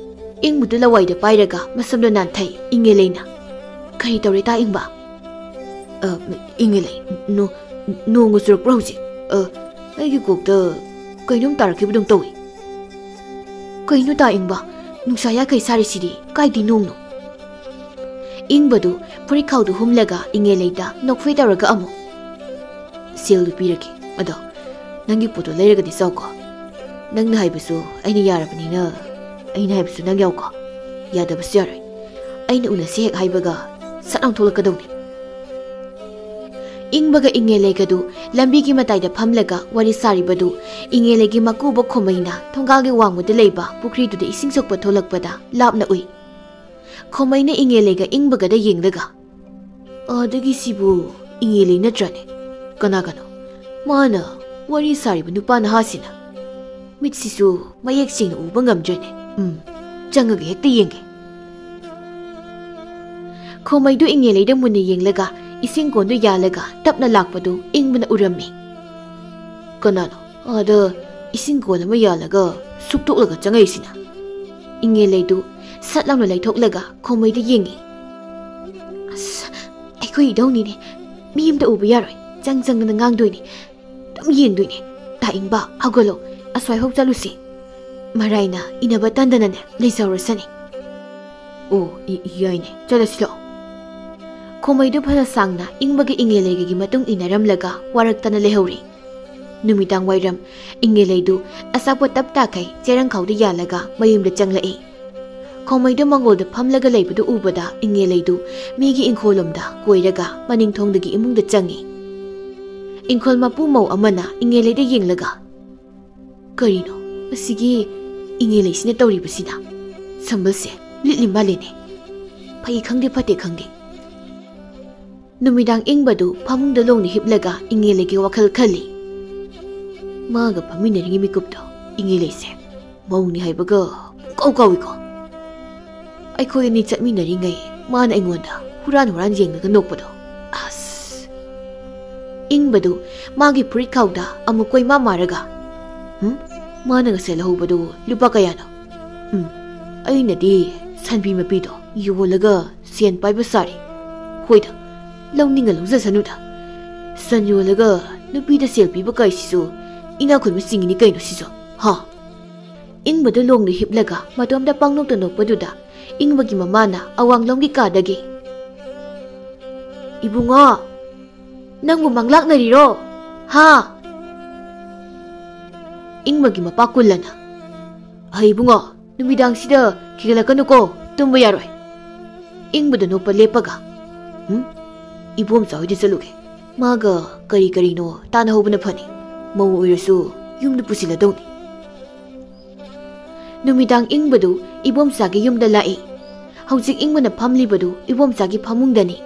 ꯏꯪꯕꯗꯨ ꯂꯋꯥꯏꯗ ꯄꯥꯏꯔꯒ ꯃꯁꯝꯗꯣ ꯅꯥꯟꯊꯩ ꯏꯪꯉꯦꯂꯩꯅ꯫ "ꯀꯔꯤ ꯇꯧꯔꯦ, ꯇꯥ ꯏꯪꯕ?" "ꯑ, ꯏꯪꯉꯦꯂꯩ, ꯅꯣ-, ꯅꯣꯡꯒ ꯆꯨꯔꯛꯄ꯭ꯔꯣ ꯍꯧꯖꯤꯛ? ꯑ, ꯑꯩꯒꯤ ꯀꯣꯛꯇ ꯀꯩꯅꯣꯝ ꯇꯥꯔꯛꯈꯤꯕꯗꯧ ꯇꯧꯏ꯫" "ꯀꯩꯅꯣ, ꯇꯥ ꯏꯪꯕ? ꯅꯨꯡꯁꯥ ꯌꯥꯈꯩ ꯁꯥꯔꯤꯁꯤꯗꯤ, ꯀꯥꯏꯗꯩ ꯅꯣꯡꯅꯣ?" ꯏꯪꯕꯗꯨ ꯐꯨꯔꯤꯠꯈꯥꯎꯗꯨ ꯍꯨꯝꯂꯒ ꯏꯪꯉꯦꯂꯩꯗ ꯅꯣꯛꯐꯦ ꯇꯧꯔꯒ ꯑꯃꯨꯛ, "ꯁꯦꯜꯗꯨ ꯄꯤꯔꯒꯦ, ꯑꯗꯣ ꯅꯪꯒꯤ ꯄꯣꯠꯇꯣ ꯂꯩꯔꯒꯗꯤ ꯆꯥꯎꯀꯣ꯫ ꯅꯪꯅ ꯍꯥꯏꯕꯁꯨ ꯑꯩꯅ ꯌꯥꯔꯕꯅꯤꯅ, ꯑꯩꯅ ꯍꯥꯏꯕꯁꯨ ꯅꯪ ꯌꯥꯎꯀꯣ꯫ ꯌꯥꯗꯕꯁꯨ ꯌꯥꯔꯣꯏ꯫ ꯑꯩꯅ ꯎꯅꯁꯦ ꯍꯦꯛ ꯍꯥꯏꯕꯒ ꯁꯠ ꯂꯥꯎ ꯊꯣꯛꯂꯛꯀꯗꯧꯅꯤ꯫" ꯏꯪꯕꯒ ꯏꯪꯉꯦꯂꯩꯒꯗꯨ ꯂꯝꯕꯤꯒꯤ ꯃꯇꯥꯏꯗ ꯐꯝꯂꯒ ꯋꯥꯔꯤ ꯁꯥꯔꯤꯕꯗꯨ ꯏꯪꯉꯦꯂꯩꯒꯤ ꯃꯀꯨꯕꯣꯛ ꯈꯣꯃꯩꯅ ꯊꯣꯡꯒꯥꯜꯒꯤ ꯋꯥꯡꯃꯗ ꯂꯩꯕ ꯄꯨꯈ꯭ꯔꯤꯗꯨꯗ ꯏꯁꯤꯡ ꯁꯣꯛꯄ ꯊꯣꯛꯂꯛꯄꯗ ꯂꯥꯞꯅ ꯎꯏ꯫ ꯈꯣꯃꯩꯅ ꯏꯪꯉꯦꯂꯩꯒ ꯏꯪꯕꯒꯗ ꯌꯦꯡꯂꯒ, "ꯑꯥꯗꯒꯤ ꯁꯤꯕꯨ ꯏꯪꯉꯦꯂꯩ ꯅꯠꯇ꯭ꯔꯅꯦ? ꯀꯅꯥ ꯀꯅꯥ? ꯃꯥꯅ ꯋꯥꯔꯤ ꯁꯥꯔꯤꯕ ꯅꯨꯄꯥ ꯅꯍꯥꯁꯤꯅ꯫ ꯃꯤꯠꯁꯤꯁꯨ ꯃꯌꯦꯛ ꯁꯦꯡꯅ ꯎꯕ ꯉꯝꯗ꯭ꯔꯦꯅꯦ꯫ ꯎꯝ, ꯆꯪꯉꯒ ꯍꯦꯛꯇ ꯌꯦꯡꯒꯦ꯫" ꯈꯣꯃꯩꯗꯨ ꯏꯪꯉꯦꯂꯩꯗ ꯃꯨꯟꯅ ꯌꯦꯡꯂꯒ ꯏꯁꯤꯡ ꯀꯣꯟꯗꯨ ꯌꯥꯜꯂꯒ ꯇꯞꯅ ꯂꯥꯛꯄꯗꯨ ꯏꯪꯕꯅ ꯎꯔꯝꯃꯤ꯫ "ꯀꯅꯥꯅꯣ ꯑꯥꯗ ꯏꯁꯤꯡ ꯀꯣꯟ ꯑꯃ ꯌꯥꯜꯂꯒ ꯁꯨꯛꯇꯣꯛꯂꯒ ꯆꯪꯉꯛꯏꯁꯤꯅ?" ꯏꯪꯉꯦꯂꯩꯗꯨ ꯁꯠ ꯂꯥꯎꯅ ꯂꯩꯊꯣꯛꯂꯒ ꯈꯣꯃꯩꯗ ꯌꯦꯡꯉꯤ꯫ "ꯑꯁ, ꯑꯩꯈꯣꯏ ꯏꯙꯧꯅꯤꯅꯦ꯫ ꯃꯤ ꯑꯝꯇ ꯎꯕ ꯌꯥꯔꯣꯏ꯫ ꯆꯪ ꯆꯪꯗꯅ ꯉꯥꯡꯗꯣꯏꯅꯦ꯫ ꯑꯗꯨꯝ ꯌꯦꯡꯗꯣꯏꯅꯦ꯫ ꯇꯥ ꯏꯪꯕ, ꯍꯧꯒꯠꯂꯣ꯫ ꯑꯁ꯭ꯋꯥꯏꯐꯥꯎ ꯆꯠꯂꯨꯁꯤ꯫ ꯃꯔꯥꯏꯅ ꯏꯟꯅꯕ ꯇꯟꯗꯅꯅꯦ ꯂꯩꯖꯍꯧꯔꯁꯅꯤ꯫" "ꯑꯣ, ꯏ-, ꯌꯥꯏꯅꯦ꯫ ꯆꯠꯂꯁꯤ ꯂꯥꯛꯑꯣ꯫" ꯈꯣꯃꯩꯗꯨ ꯐꯅ ꯁꯥꯡꯅ ꯏꯪꯕꯒ ꯏꯪꯉꯦꯂꯩꯒꯒꯤ ꯃꯇꯨꯡ ꯏꯟꯅꯔꯝꯂꯒ ꯋꯥꯔꯛꯇꯅ ꯂꯩꯍꯧꯔꯦ꯫ ꯅꯨꯃꯤꯗꯥꯡ ꯋꯥꯏꯔꯝ ꯏꯪꯉꯦꯂꯩꯗꯨ ꯑꯆꯥꯄꯣꯠ ꯇꯞ ꯇꯥꯈꯩ ꯆꯦꯔꯪꯈꯥꯎꯗ ꯌꯥꯜꯂꯒ ꯃꯌꯨꯝꯗ ꯆꯪꯂꯛꯏ꯫ ꯈꯣꯃꯩꯗꯨ ꯃꯪꯒꯣꯜꯗ ꯐꯝꯂꯒ ꯂꯩꯕꯗꯨ ꯎꯕꯗ ꯏꯪꯉꯦꯂꯩꯗꯨ ꯃꯤꯒꯤ ꯏꯪꯈꯣꯜꯂꯣꯝꯗ ꯀꯣꯏꯔꯒ ꯃꯅꯤꯡ ꯊꯣꯡꯗꯒꯤ ꯏꯃꯨꯡꯗ ꯆꯪꯉꯤ꯫ ꯏꯪꯈꯣꯜ ꯃꯄꯨ ꯃꯧ ꯑꯃꯅ ꯏꯪꯉꯦꯂꯩꯗ ꯌꯦꯡꯂꯒ, "ꯀꯔꯤꯅꯣ ꯑꯁꯤꯒꯤ ꯏꯪꯉꯦꯂꯩꯁꯤꯅ ꯇꯧꯔꯤꯕꯁꯤꯅ? ꯁꯝꯕꯜꯁꯦ ꯂꯤꯠꯂꯤ ꯃꯥꯜꯂꯦꯅꯦ꯫ ꯐꯩ ꯈꯪꯗꯦ, ꯐꯠꯇꯦ ꯈꯪꯗꯦ꯫" ꯅꯨꯃꯤꯗꯥꯡ ꯏꯪꯕꯗꯨ ꯐꯃꯨꯡꯗ ꯂꯣꯡꯅ ꯍꯤꯞꯂꯒ ꯏꯪꯉꯦꯂꯩꯒꯤ ꯋꯥꯈꯜ ꯈꯜꯂꯤ꯫ "ꯃꯥꯒ ꯐꯝꯃꯤꯟꯅꯔꯤꯉꯩ ꯃꯤꯀꯨꯞꯇꯣ ꯏꯪꯉꯦꯂꯩꯁꯦ ꯃꯧꯅꯤ ꯍꯥꯏꯕꯒ ꯄꯨꯡꯀꯥꯎ ꯀꯥꯎꯏꯀꯣ꯫ ꯑꯩꯈꯣꯏ ꯑꯅꯤ ꯆꯠꯃꯤꯟꯅꯔꯤꯉꯩ ꯃꯥꯅ ꯑꯩꯉꯣꯟꯗ ꯍꯨꯔꯥꯟ ꯍꯨꯔꯥꯟ ꯌꯦꯡꯂꯒ ꯅꯣꯛꯄꯗꯣ꯫ ꯑꯁ!" ꯏꯪꯕꯗꯨ ꯃꯥꯒꯤ ꯐꯨꯔꯤꯠ ꯈꯥꯎꯗ ꯑꯃꯨꯛ ꯀꯣꯏꯃꯥ ꯃꯥꯔꯒ, "ꯍꯨꯝ? ꯃꯥꯅ ꯉꯁꯥꯏ ꯂꯧꯍꯧꯕꯗꯨ ꯂꯨꯄꯥ ꯀꯌꯥꯅꯣ?" "ꯎꯝ, ꯑꯩꯅꯗꯤ ꯁꯟꯕꯤ ꯃꯄꯤꯗꯣ ꯌꯣꯜꯂꯒ ꯁꯦꯟ ꯄꯥꯏꯕ ꯁꯥꯔꯤ꯫ ꯍꯣꯏꯗ, ꯂꯧꯅꯤꯡꯉ ꯂꯧꯖꯁꯅꯨꯗ꯫ ꯁꯟ ꯌꯣꯜꯂꯒ ꯅꯨꯄꯤꯗ ꯁꯦꯜ ꯄꯤꯕ ꯀꯥꯏꯁꯤꯁꯨ ꯏꯅꯥꯛ ꯈꯨꯟꯕ ꯆꯤꯡꯉꯤꯅꯤ ꯀꯩꯅꯣ ꯁꯤꯁꯨ, ꯍꯥ?" ꯏꯪꯕꯗꯨ ꯂꯣꯡꯅ ꯍꯤꯞꯂꯒ ꯃꯇꯣꯝꯇ ꯄꯪꯅꯣꯛꯇ ꯅꯣꯛꯄꯗꯨꯗ ꯏꯪꯕꯒꯤ ꯃꯃꯥꯅ ꯑꯋꯥꯡꯂꯣꯝꯒꯤ ꯀꯥꯗꯒꯤ, "ꯏꯕꯨꯡꯉꯣ, ꯅꯪꯕꯨ ꯃꯪꯂꯥꯛꯅꯔꯤꯔꯣ? ꯍꯥ?" ꯏꯪꯕꯒꯤ ꯃꯄꯥ ꯀꯨꯜꯂꯅ, "ꯑꯍꯩ ꯏꯕꯨꯡꯉꯣ, ꯅꯨꯃꯤꯗꯥꯡꯁꯤꯗ ꯈꯤꯒꯠꯂꯛꯀꯅꯨꯀꯣ, ꯇꯨꯝꯕ ꯌꯥꯔꯣꯏ꯫" ꯏꯪꯕꯗ ꯅꯣꯛꯄ ꯂꯦꯞꯄꯒ, "ꯎꯝ, ꯏꯕꯣꯝꯆꯥ ꯍꯣꯏꯗ ꯆꯠꯂꯨꯒꯦ꯫ ꯃꯥꯒ ꯀꯔꯤ ꯀꯔꯤꯅꯣ ꯇꯥꯟꯅꯍꯧꯕꯅ ꯐꯅꯤ꯫ ꯃꯧ ꯑꯣꯏꯔꯁꯨ ꯌꯨꯝꯗ ꯄꯨꯁꯤꯜꯂꯗꯧꯅꯤ꯫" ꯅꯨꯃꯤꯗꯥꯡ ꯏꯪꯕꯗꯨ ꯏꯕꯣꯝꯆꯥꯒꯤ ꯌꯨꯝꯗ ꯂꯥꯛꯏ꯫ ꯍꯧꯖꯤꯛ ꯏꯪꯕꯅ ꯐꯝꯂꯤꯕꯗꯨ ꯏꯕꯣꯝꯆꯥꯒꯤ ꯐꯃꯨꯡꯗꯅꯤ꯫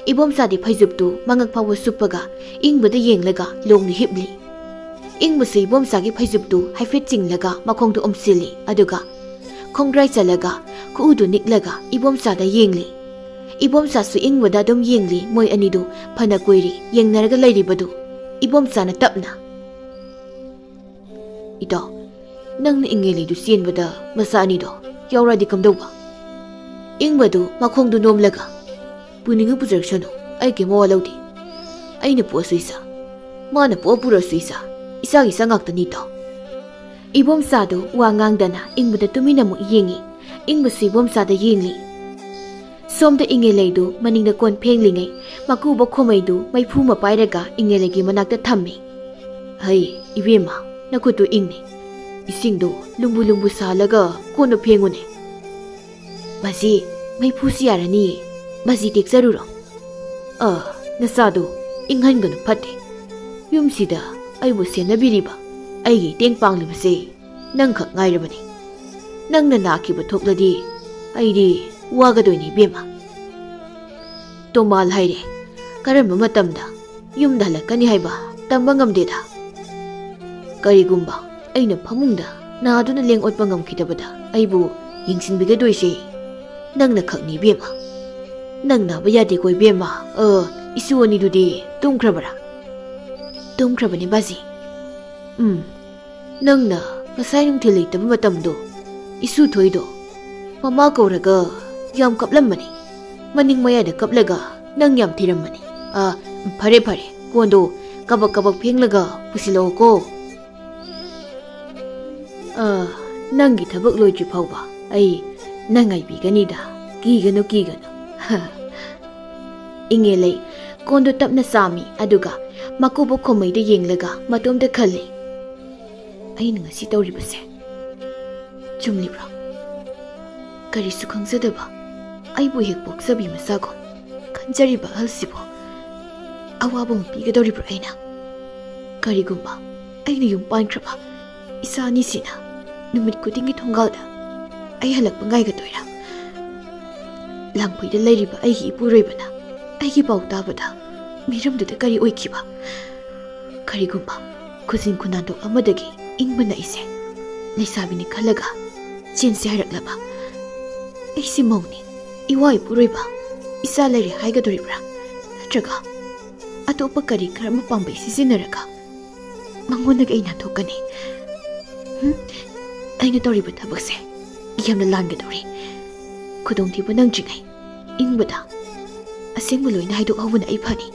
ꯏꯕꯣꯝꯆꯥꯗꯤ ꯐꯩꯖꯨꯞꯇꯨ ꯃꯉꯛ ꯐꯥꯎꯕ ꯁꯨꯞꯄꯒ ꯏꯪꯕꯗ ꯌꯦꯡꯂꯒ ꯂꯣꯡꯅ ꯍꯤꯞꯂꯤ꯫ ꯏꯪꯕꯁꯨ ꯏꯕꯣꯝꯆꯥꯒꯤ ꯐꯩꯖꯨꯞꯇꯨ ꯍꯥꯏꯐꯦꯠ ꯆꯤꯡꯂꯒ ꯃꯈꯣꯡꯗꯨ ꯎꯝꯁꯤꯜꯂꯤ, ꯑꯗꯨꯒ ꯈꯣꯡꯒ꯭ꯔꯥꯏ ꯆꯜꯂꯒ ꯈꯨꯎꯗꯨ ꯅꯤꯛꯂꯒ ꯏꯕꯣꯝꯆꯥꯗ ꯌꯦꯡꯂꯤ꯫ ꯏꯕꯣꯝꯆꯥꯁꯨ ꯏꯪꯕꯗ ꯑꯗꯨꯝ ꯌꯦꯡꯂꯤ꯫ ꯃꯣꯏ ꯑꯅꯤꯗꯨ ꯐꯅ ꯀꯨꯏꯔꯤ ꯌꯦꯡꯅꯔꯒ ꯂꯩꯔꯤꯕꯗꯨ꯫ ꯏꯕꯣꯝꯆꯥꯅ ꯇꯞꯅ, "ꯏꯇꯥꯎ, ꯅꯪꯅ ꯏꯪꯉꯦꯂꯩꯗꯨ ꯆꯦꯟꯕꯗ ꯃꯆꯥ ꯑꯅꯤꯗꯣ ꯌꯥꯎꯔꯛꯑꯗꯤ ꯀꯝꯗꯧꯕ?" ꯏꯪꯕꯗꯨ ꯃꯈꯣꯡꯗꯨ ꯅꯣꯝꯂꯒ, "ꯄꯨꯅꯤꯡꯉ ꯄꯨꯖꯔꯛꯁꯅꯨ, ꯑꯩ ꯀꯩꯝ ꯃꯋꯥ ꯂꯧꯗꯦ꯫ ꯑꯩꯅ ꯄꯣꯛꯑꯁꯨ ꯏꯆꯥ, ꯃꯥꯅ ꯄꯣꯛꯑ ꯄꯨꯔꯛꯑꯁꯨ ꯏꯆꯥ, ꯏꯆꯥꯒꯤ ꯏꯆꯥ ꯉꯥꯛꯇꯅꯤ ꯏꯇꯥꯎ꯫" ꯏꯕꯣꯝꯆꯥꯗꯨ ꯋꯥ ꯉꯥꯡꯗꯅ ꯏꯪꯕꯗ ꯇꯨꯃꯤꯟꯅ ꯑꯃꯨꯛ ꯌꯦꯡꯉꯤ꯫ ꯏꯪꯕꯁꯨ ꯏꯕꯣꯝꯆꯥꯗ ꯌꯦꯡꯂꯤ꯫ ꯁꯣꯝꯗ ꯏꯪꯉꯦꯂꯩꯗꯨ ꯃꯅꯤꯡꯗ ꯀꯣꯟ ꯐꯦꯡꯂꯤꯉꯩ ꯃꯀꯨꯕ ꯈꯣꯃꯩꯗꯨ ꯃꯩꯐꯨ ꯑꯃ ꯄꯥꯏꯔꯒ ꯏꯪꯉꯦꯂꯩꯒꯤ ꯃꯅꯥꯛꯇ ꯊꯝꯃꯤ꯫ "ꯍꯩ, ꯏꯕꯦꯝꯃ, ꯅꯈꯨꯠꯇꯨ ꯏꯪꯅꯤ꯫ ꯏꯁꯤꯡꯗꯨ ꯂꯨꯝꯕꯨ ꯂꯨꯝꯕꯨ ꯁꯥꯍꯜꯂꯒ ꯀꯣꯟꯗꯨ ꯐꯦꯡꯉꯨꯅꯦ꯫" "ꯃꯁꯤ ꯃꯩꯐꯨꯁꯤ ꯌꯥꯔꯅꯤꯌꯦ꯫ ꯃꯁꯤ ꯇꯦꯛꯆꯔꯨꯔꯣ꯫" "ꯑ, ꯅꯆꯥꯗꯨ ꯏꯪꯍꯟꯒꯅꯨ ꯐꯠꯇꯦ꯫ ꯌꯨꯝꯁꯤꯗ ꯑꯩꯕꯨ ꯁꯦꯟꯅꯕꯤꯔꯤꯕ ꯑꯩꯒꯤ ꯏꯇꯦꯡ ꯄꯥꯡꯂꯤꯕꯁꯦ ꯅꯪꯈꯛ ꯉꯥꯏꯔꯕꯅꯤ꯫ ꯅꯪꯅ ꯅꯥꯈꯤꯕ ꯊꯣꯛꯂꯗꯤ ꯑꯩꯗꯤ ꯋꯥꯒꯗꯣꯏꯅꯤ ꯏꯕꯦꯝꯃ꯫" "ꯇꯣꯃꯥꯜ ꯍꯥꯏꯔꯦ, ꯀꯔꯝꯕ ꯃꯇꯝꯗ ꯌꯨꯝꯗ ꯍꯜꯂꯛꯀꯅꯤ ꯍꯥꯏꯕ ꯇꯝꯕ ꯉꯝꯗꯦꯗ꯫ ꯀꯔꯤꯒꯨꯝꯕ ꯑꯩꯅ ꯐꯃꯨꯡꯗ ꯅꯥꯗꯨꯅ ꯂꯦꯡ ꯑꯣꯠꯄ ꯉꯝꯈꯤꯗꯕꯗ ꯑꯩꯕꯨ ꯌꯦꯡꯁꯤꯟꯕꯤꯒꯗꯣꯏꯁꯦ ꯅꯪꯅ ꯈꯛꯅꯤ ꯏꯕꯦꯝꯃ꯫ ꯅꯪ ꯅꯥꯕ ꯌꯥꯗꯦꯀꯣ ꯏꯕꯦꯝꯃ꯫ ꯑ, ꯏꯁꯨ ꯑꯅꯤꯗꯨꯗꯤ ꯇꯨꯝꯈ꯭ꯔꯕꯔꯥ?" ꯇꯨꯝꯈ꯭ꯔꯕꯅꯦ ꯕꯥꯖꯤ꯫ ꯎꯝ, ꯅꯪꯅ ꯉꯁꯥꯏ ꯅꯨꯡꯊꯤꯜ ꯂꯩꯇꯕ ꯃꯇꯝꯗꯣ, ꯏꯁꯨ ꯊꯣꯏꯗꯣ ꯃꯃꯥ ꯀꯧꯔꯒ ꯌꯥꯝ ꯀꯞꯂꯝꯕꯅꯤ꯫ ꯃꯅꯤꯡ ꯃꯌꯥꯗ ꯀꯞꯂꯒ ꯅꯪ ꯌꯥꯝ ꯊꯤꯔꯝꯕꯅꯤ꯫ ꯑ, ꯐꯔꯦ ꯐꯔꯦ, ꯀꯣꯟꯗꯣ ꯀꯕꯛ ꯀꯕꯛ ꯐꯦꯡꯂꯒ ꯄꯨꯁꯤꯜꯂꯛꯑꯣꯀꯣ꯫ ꯑ, ꯅꯪꯒꯤ ꯊꯕꯛ ꯂꯣꯏꯗ꯭ꯔꯤ ꯐꯥꯎꯕ ꯑꯩ ꯅꯪ ꯉꯥꯏꯕꯤꯒꯅꯤꯗ꯫ ꯀꯤꯒꯅꯨ, ꯀꯤꯒꯅꯨ꯫ ꯏꯉꯦꯂꯩ ꯀꯣꯟꯗꯨ ꯇꯞꯅ ꯆꯥꯝꯃꯤ, ꯑꯗꯨꯒ ꯃꯀꯨꯕꯣꯛ ꯈꯣꯃꯩꯗ ꯌꯦꯡꯂꯒ ꯃꯇꯣꯝꯇ ꯈꯜꯂꯤ, "ꯑꯩꯅ ꯉꯁꯤ ꯇꯧꯔꯤꯕꯁꯦ ꯆꯨꯝꯂꯤꯕ꯭ꯔꯣ? ꯀꯔꯤꯁꯨ ꯈꯪꯖꯗꯕ ꯑꯩꯕꯨ ꯍꯦꯛ ꯄꯣꯛꯆꯕꯤ ꯃꯆꯥꯒꯨꯝ ꯈꯟꯖꯔꯤꯕ ꯑꯍꯜꯁꯤꯕꯨ ꯑꯋꯥꯕ ꯑꯃ ꯄꯤꯒꯗꯧꯔꯤꯕ꯭ꯔꯥ ꯑꯩꯅ? ꯀꯔꯤꯒꯨꯝꯕ ꯑꯩꯅ ꯌꯨꯝ ꯄꯥꯟꯈ꯭ꯔꯕ ꯏꯆꯥ ꯑꯅꯤꯁꯤꯅ ꯅꯨꯃꯤꯠ ꯈꯨꯗꯤꯡꯒꯤ ꯊꯣꯡꯒꯥꯜꯗ ꯑꯩ ꯍꯜꯂꯛꯄ ꯉꯥꯏꯒꯗꯣꯏꯔꯥ? ꯂꯥꯡꯐꯩꯗ ꯂꯩꯔꯤꯕ ꯑꯩꯒꯤ ꯏꯄꯨꯔꯣꯏꯕꯅ ꯑꯩꯒꯤ ꯄꯥꯎ ꯇꯥꯕꯗ ꯃꯤꯔꯝꯗꯨꯗ ꯀꯔꯤ ꯑꯣꯏꯈꯤꯕ? ꯀꯔꯤꯒꯨꯝꯕ ꯈꯨꯖꯤꯟ ꯈꯨꯅꯥꯟꯗꯣꯛ ꯑꯃꯗꯒꯤ ꯏꯪꯕꯅ ꯑꯩꯁꯦ ꯂꯩꯁꯥꯕꯤꯅꯤ ꯈꯜꯂꯒ ꯆꯦꯟꯁꯦ ꯍꯥꯏꯔꯛꯂꯕ? ꯑꯩꯁꯤ ꯃꯧꯅꯤ, ꯏꯋꯥ ꯏꯄꯨꯔꯣꯏꯕ, ꯏꯆꯥ ꯂꯩꯔꯦ ꯍꯥꯏꯒꯗꯣꯔꯤꯕ꯭ꯔꯥ? ꯅꯠꯇ꯭ꯔꯒ ꯑꯇꯣꯞꯄ ꯀꯔꯤ ꯀꯔꯝꯕ ꯄꯥꯝꯕꯩ ꯁꯤꯖꯤꯟꯅꯔꯒ ꯃꯉꯣꯟꯗꯒꯤ ꯑꯩ ꯅꯥꯟꯊꯣꯛꯀꯅꯤ? ꯍꯨꯝ? ꯑꯩꯅ ꯇꯧꯔꯤꯕ ꯊꯕꯛꯁꯦ ꯌꯥꯝꯅ ꯂꯥꯟꯒꯗꯧꯔꯤ꯫ ꯈꯨꯗꯣꯡꯊꯤꯕ ꯅꯪꯗ꯭ꯔꯤꯉꯩ ꯏꯪꯕꯗ ꯑꯁꯦꯡꯕ ꯂꯣꯏꯅ ꯍꯥꯏꯗꯣꯛꯍꯧꯕꯅ ꯑꯩ ꯐꯅꯤ꯫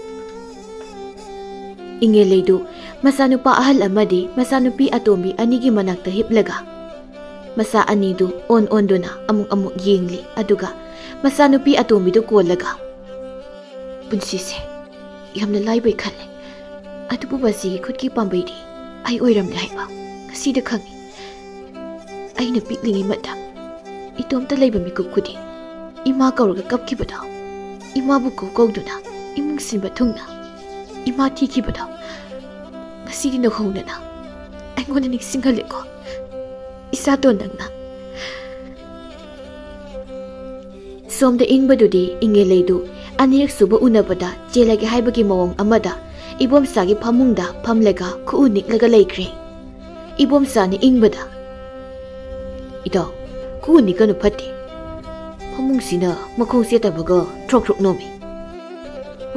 ꯏꯉꯦꯂꯩꯗꯨ ꯃꯆꯥꯅꯨꯄꯥ ꯑꯍꯜ ꯑꯃꯗꯤ ꯃꯆꯥꯅꯨꯄꯤ ꯑꯇꯣꯝꯕꯤ ꯑꯅꯤꯒꯤ ꯃꯅꯥꯛꯇ ꯍꯤꯞꯂꯒ ꯃꯆꯥ ꯑꯅꯤꯗꯨ ꯑꯣꯟ ꯑꯣꯟꯗꯨꯅ ꯑꯃꯨꯛ ꯑꯃꯨꯛ ꯌꯦꯡꯂꯤ, ꯑꯗꯨꯒ ꯃꯆꯥꯅꯨꯄꯤ ꯑꯇꯣꯝꯕꯤꯗꯨ ꯀꯣꯜꯂꯒ, "ꯄꯨꯟꯁꯤꯁꯦ ꯌꯥꯝꯅ ꯂꯥꯏꯕꯩ ꯈꯜꯂꯦ, ꯑꯗꯨꯕꯨ ꯃꯁꯤꯒꯤ ꯈꯨꯠꯀꯤ ꯄꯥꯝꯕꯩꯗꯤ ꯑꯩ ꯑꯣꯏꯔꯝꯂꯦ ꯍꯥꯏꯕ ꯉꯁꯤꯗ ꯈꯪꯉꯤ꯫ ꯑꯩꯅ ꯄꯤꯛꯂꯤꯉꯩ ꯃꯇꯝ ꯏꯇꯣꯝꯇ ꯂꯩꯕ ꯃꯤꯀꯨꯞ ꯈꯨꯗꯤꯡ ꯏꯃꯥ ꯀꯧꯔꯒ ꯀꯞꯈꯤꯕꯗꯣ, ꯏꯃꯥꯕꯨ ꯀꯧ ꯀꯧꯗꯨꯅ ꯏꯃꯨꯡ ꯁꯤꯟꯕ ꯊꯨꯡꯅ ꯏꯃꯥ ꯊꯤꯈꯤꯕꯗꯣ, ꯉꯁꯤꯗꯤ ꯅꯧꯍꯧꯅꯅ ꯑꯩꯉꯣꯟꯗ ꯅꯤꯡꯁꯤꯡꯍꯜꯂꯦꯀꯣ ꯏꯆꯥꯇꯣꯟ ꯅꯪꯅ꯫" ꯁꯣꯝꯗ ꯏꯪꯕꯗꯨꯗꯤ ꯏꯉꯦꯂꯩꯗꯨ ꯑꯅꯤꯔꯛ ꯁꯨꯕ ꯎꯅꯕꯗ ꯆꯦꯜꯂꯒꯦ ꯍꯥꯏꯕꯒꯤ ꯃꯑꯣꯡ ꯑꯃꯗ ꯏꯕꯣꯝꯆꯥꯒꯤ ꯐꯃꯨꯡꯗ ꯐꯝꯂꯒ ꯈꯨꯎ ꯅꯤꯛꯂꯒ ꯂꯩꯈ꯭ꯔꯦ꯫ ꯏꯕꯣꯝꯆꯥꯅ ꯏꯪꯕꯗ, "ꯏꯇꯥꯎ, ꯈꯨꯎ ꯅꯤꯛꯀꯅꯨ, ꯐꯠꯇꯦ꯫ ꯐꯃꯨꯡꯁꯤꯅ ꯃꯈꯣꯡ ꯆꯦꯠꯇꯕꯒ ꯊ꯭ꯔꯣꯛ ꯊ꯭ꯔꯣꯛ ꯅꯣꯝꯃꯤ꯫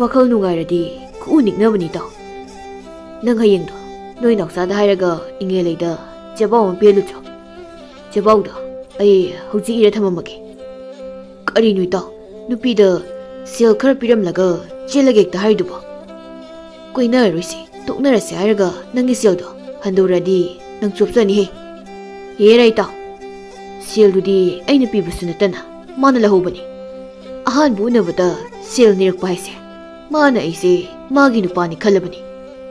ꯋꯥꯈꯜ ꯅꯨꯡꯉꯥꯏꯔꯗꯤ ꯈꯨꯎ ꯅꯤꯛꯅꯕꯅꯤ, ꯏꯇꯥꯎ꯫ ꯅꯪ ꯍꯌꯦꯡꯗꯣ ꯅꯣꯏ ꯅꯥꯎꯆꯥꯗ ꯍꯥꯏꯔꯒ ꯏꯉꯦꯂꯩꯗ ꯆꯦꯕꯥꯎ ꯑꯃ ꯄꯤꯍꯜꯂꯨꯆꯣ꯫ ꯆꯦꯕꯥꯎꯗꯣ ꯑꯩ ꯍꯧꯖꯤꯛ ꯏꯔ ꯊꯝꯃꯝꯃꯒꯦ꯫ ꯀꯔꯤꯅꯣ ꯏꯇꯥꯎ, ꯅꯨꯄꯤꯗ ꯁꯦꯜ ꯈꯔ ꯄꯤꯔꯝꯂꯒ ꯆꯦꯜꯂꯒꯦ ꯍꯦꯛꯇ ꯍꯥꯏꯗꯨꯕꯣ? ꯀꯣꯏꯅꯔꯔꯣꯏꯁꯤ, ꯇꯣꯛꯅꯔꯁꯤ ꯍꯥꯏꯔꯒ ꯅꯪꯒꯤ ꯁꯦꯜꯗꯣ ꯍꯟꯗꯣꯔꯛꯑꯗꯤ ꯅꯪ ꯆꯣꯞꯆꯅꯤꯍꯦ꯫ ꯍꯦꯔꯥ ꯏꯇꯥꯎ, ꯁꯦꯜꯗꯨꯗꯤ ꯑꯩꯅ ꯄꯤꯕꯁꯨ ꯅꯠꯇꯅ ꯃꯥꯅ ꯂꯧꯍꯧꯕꯅꯤ꯫ ꯑꯍꯥꯟꯕ ꯎꯅꯕꯗ ꯁꯦꯜ ꯅꯤꯔꯛꯄ ꯍꯥꯏꯁꯦ ꯃꯥꯅ ꯑꯩꯁꯦ ꯃꯥꯒꯤ ꯅꯨꯄꯥꯅꯤ ꯈꯜꯂꯕꯅꯤ,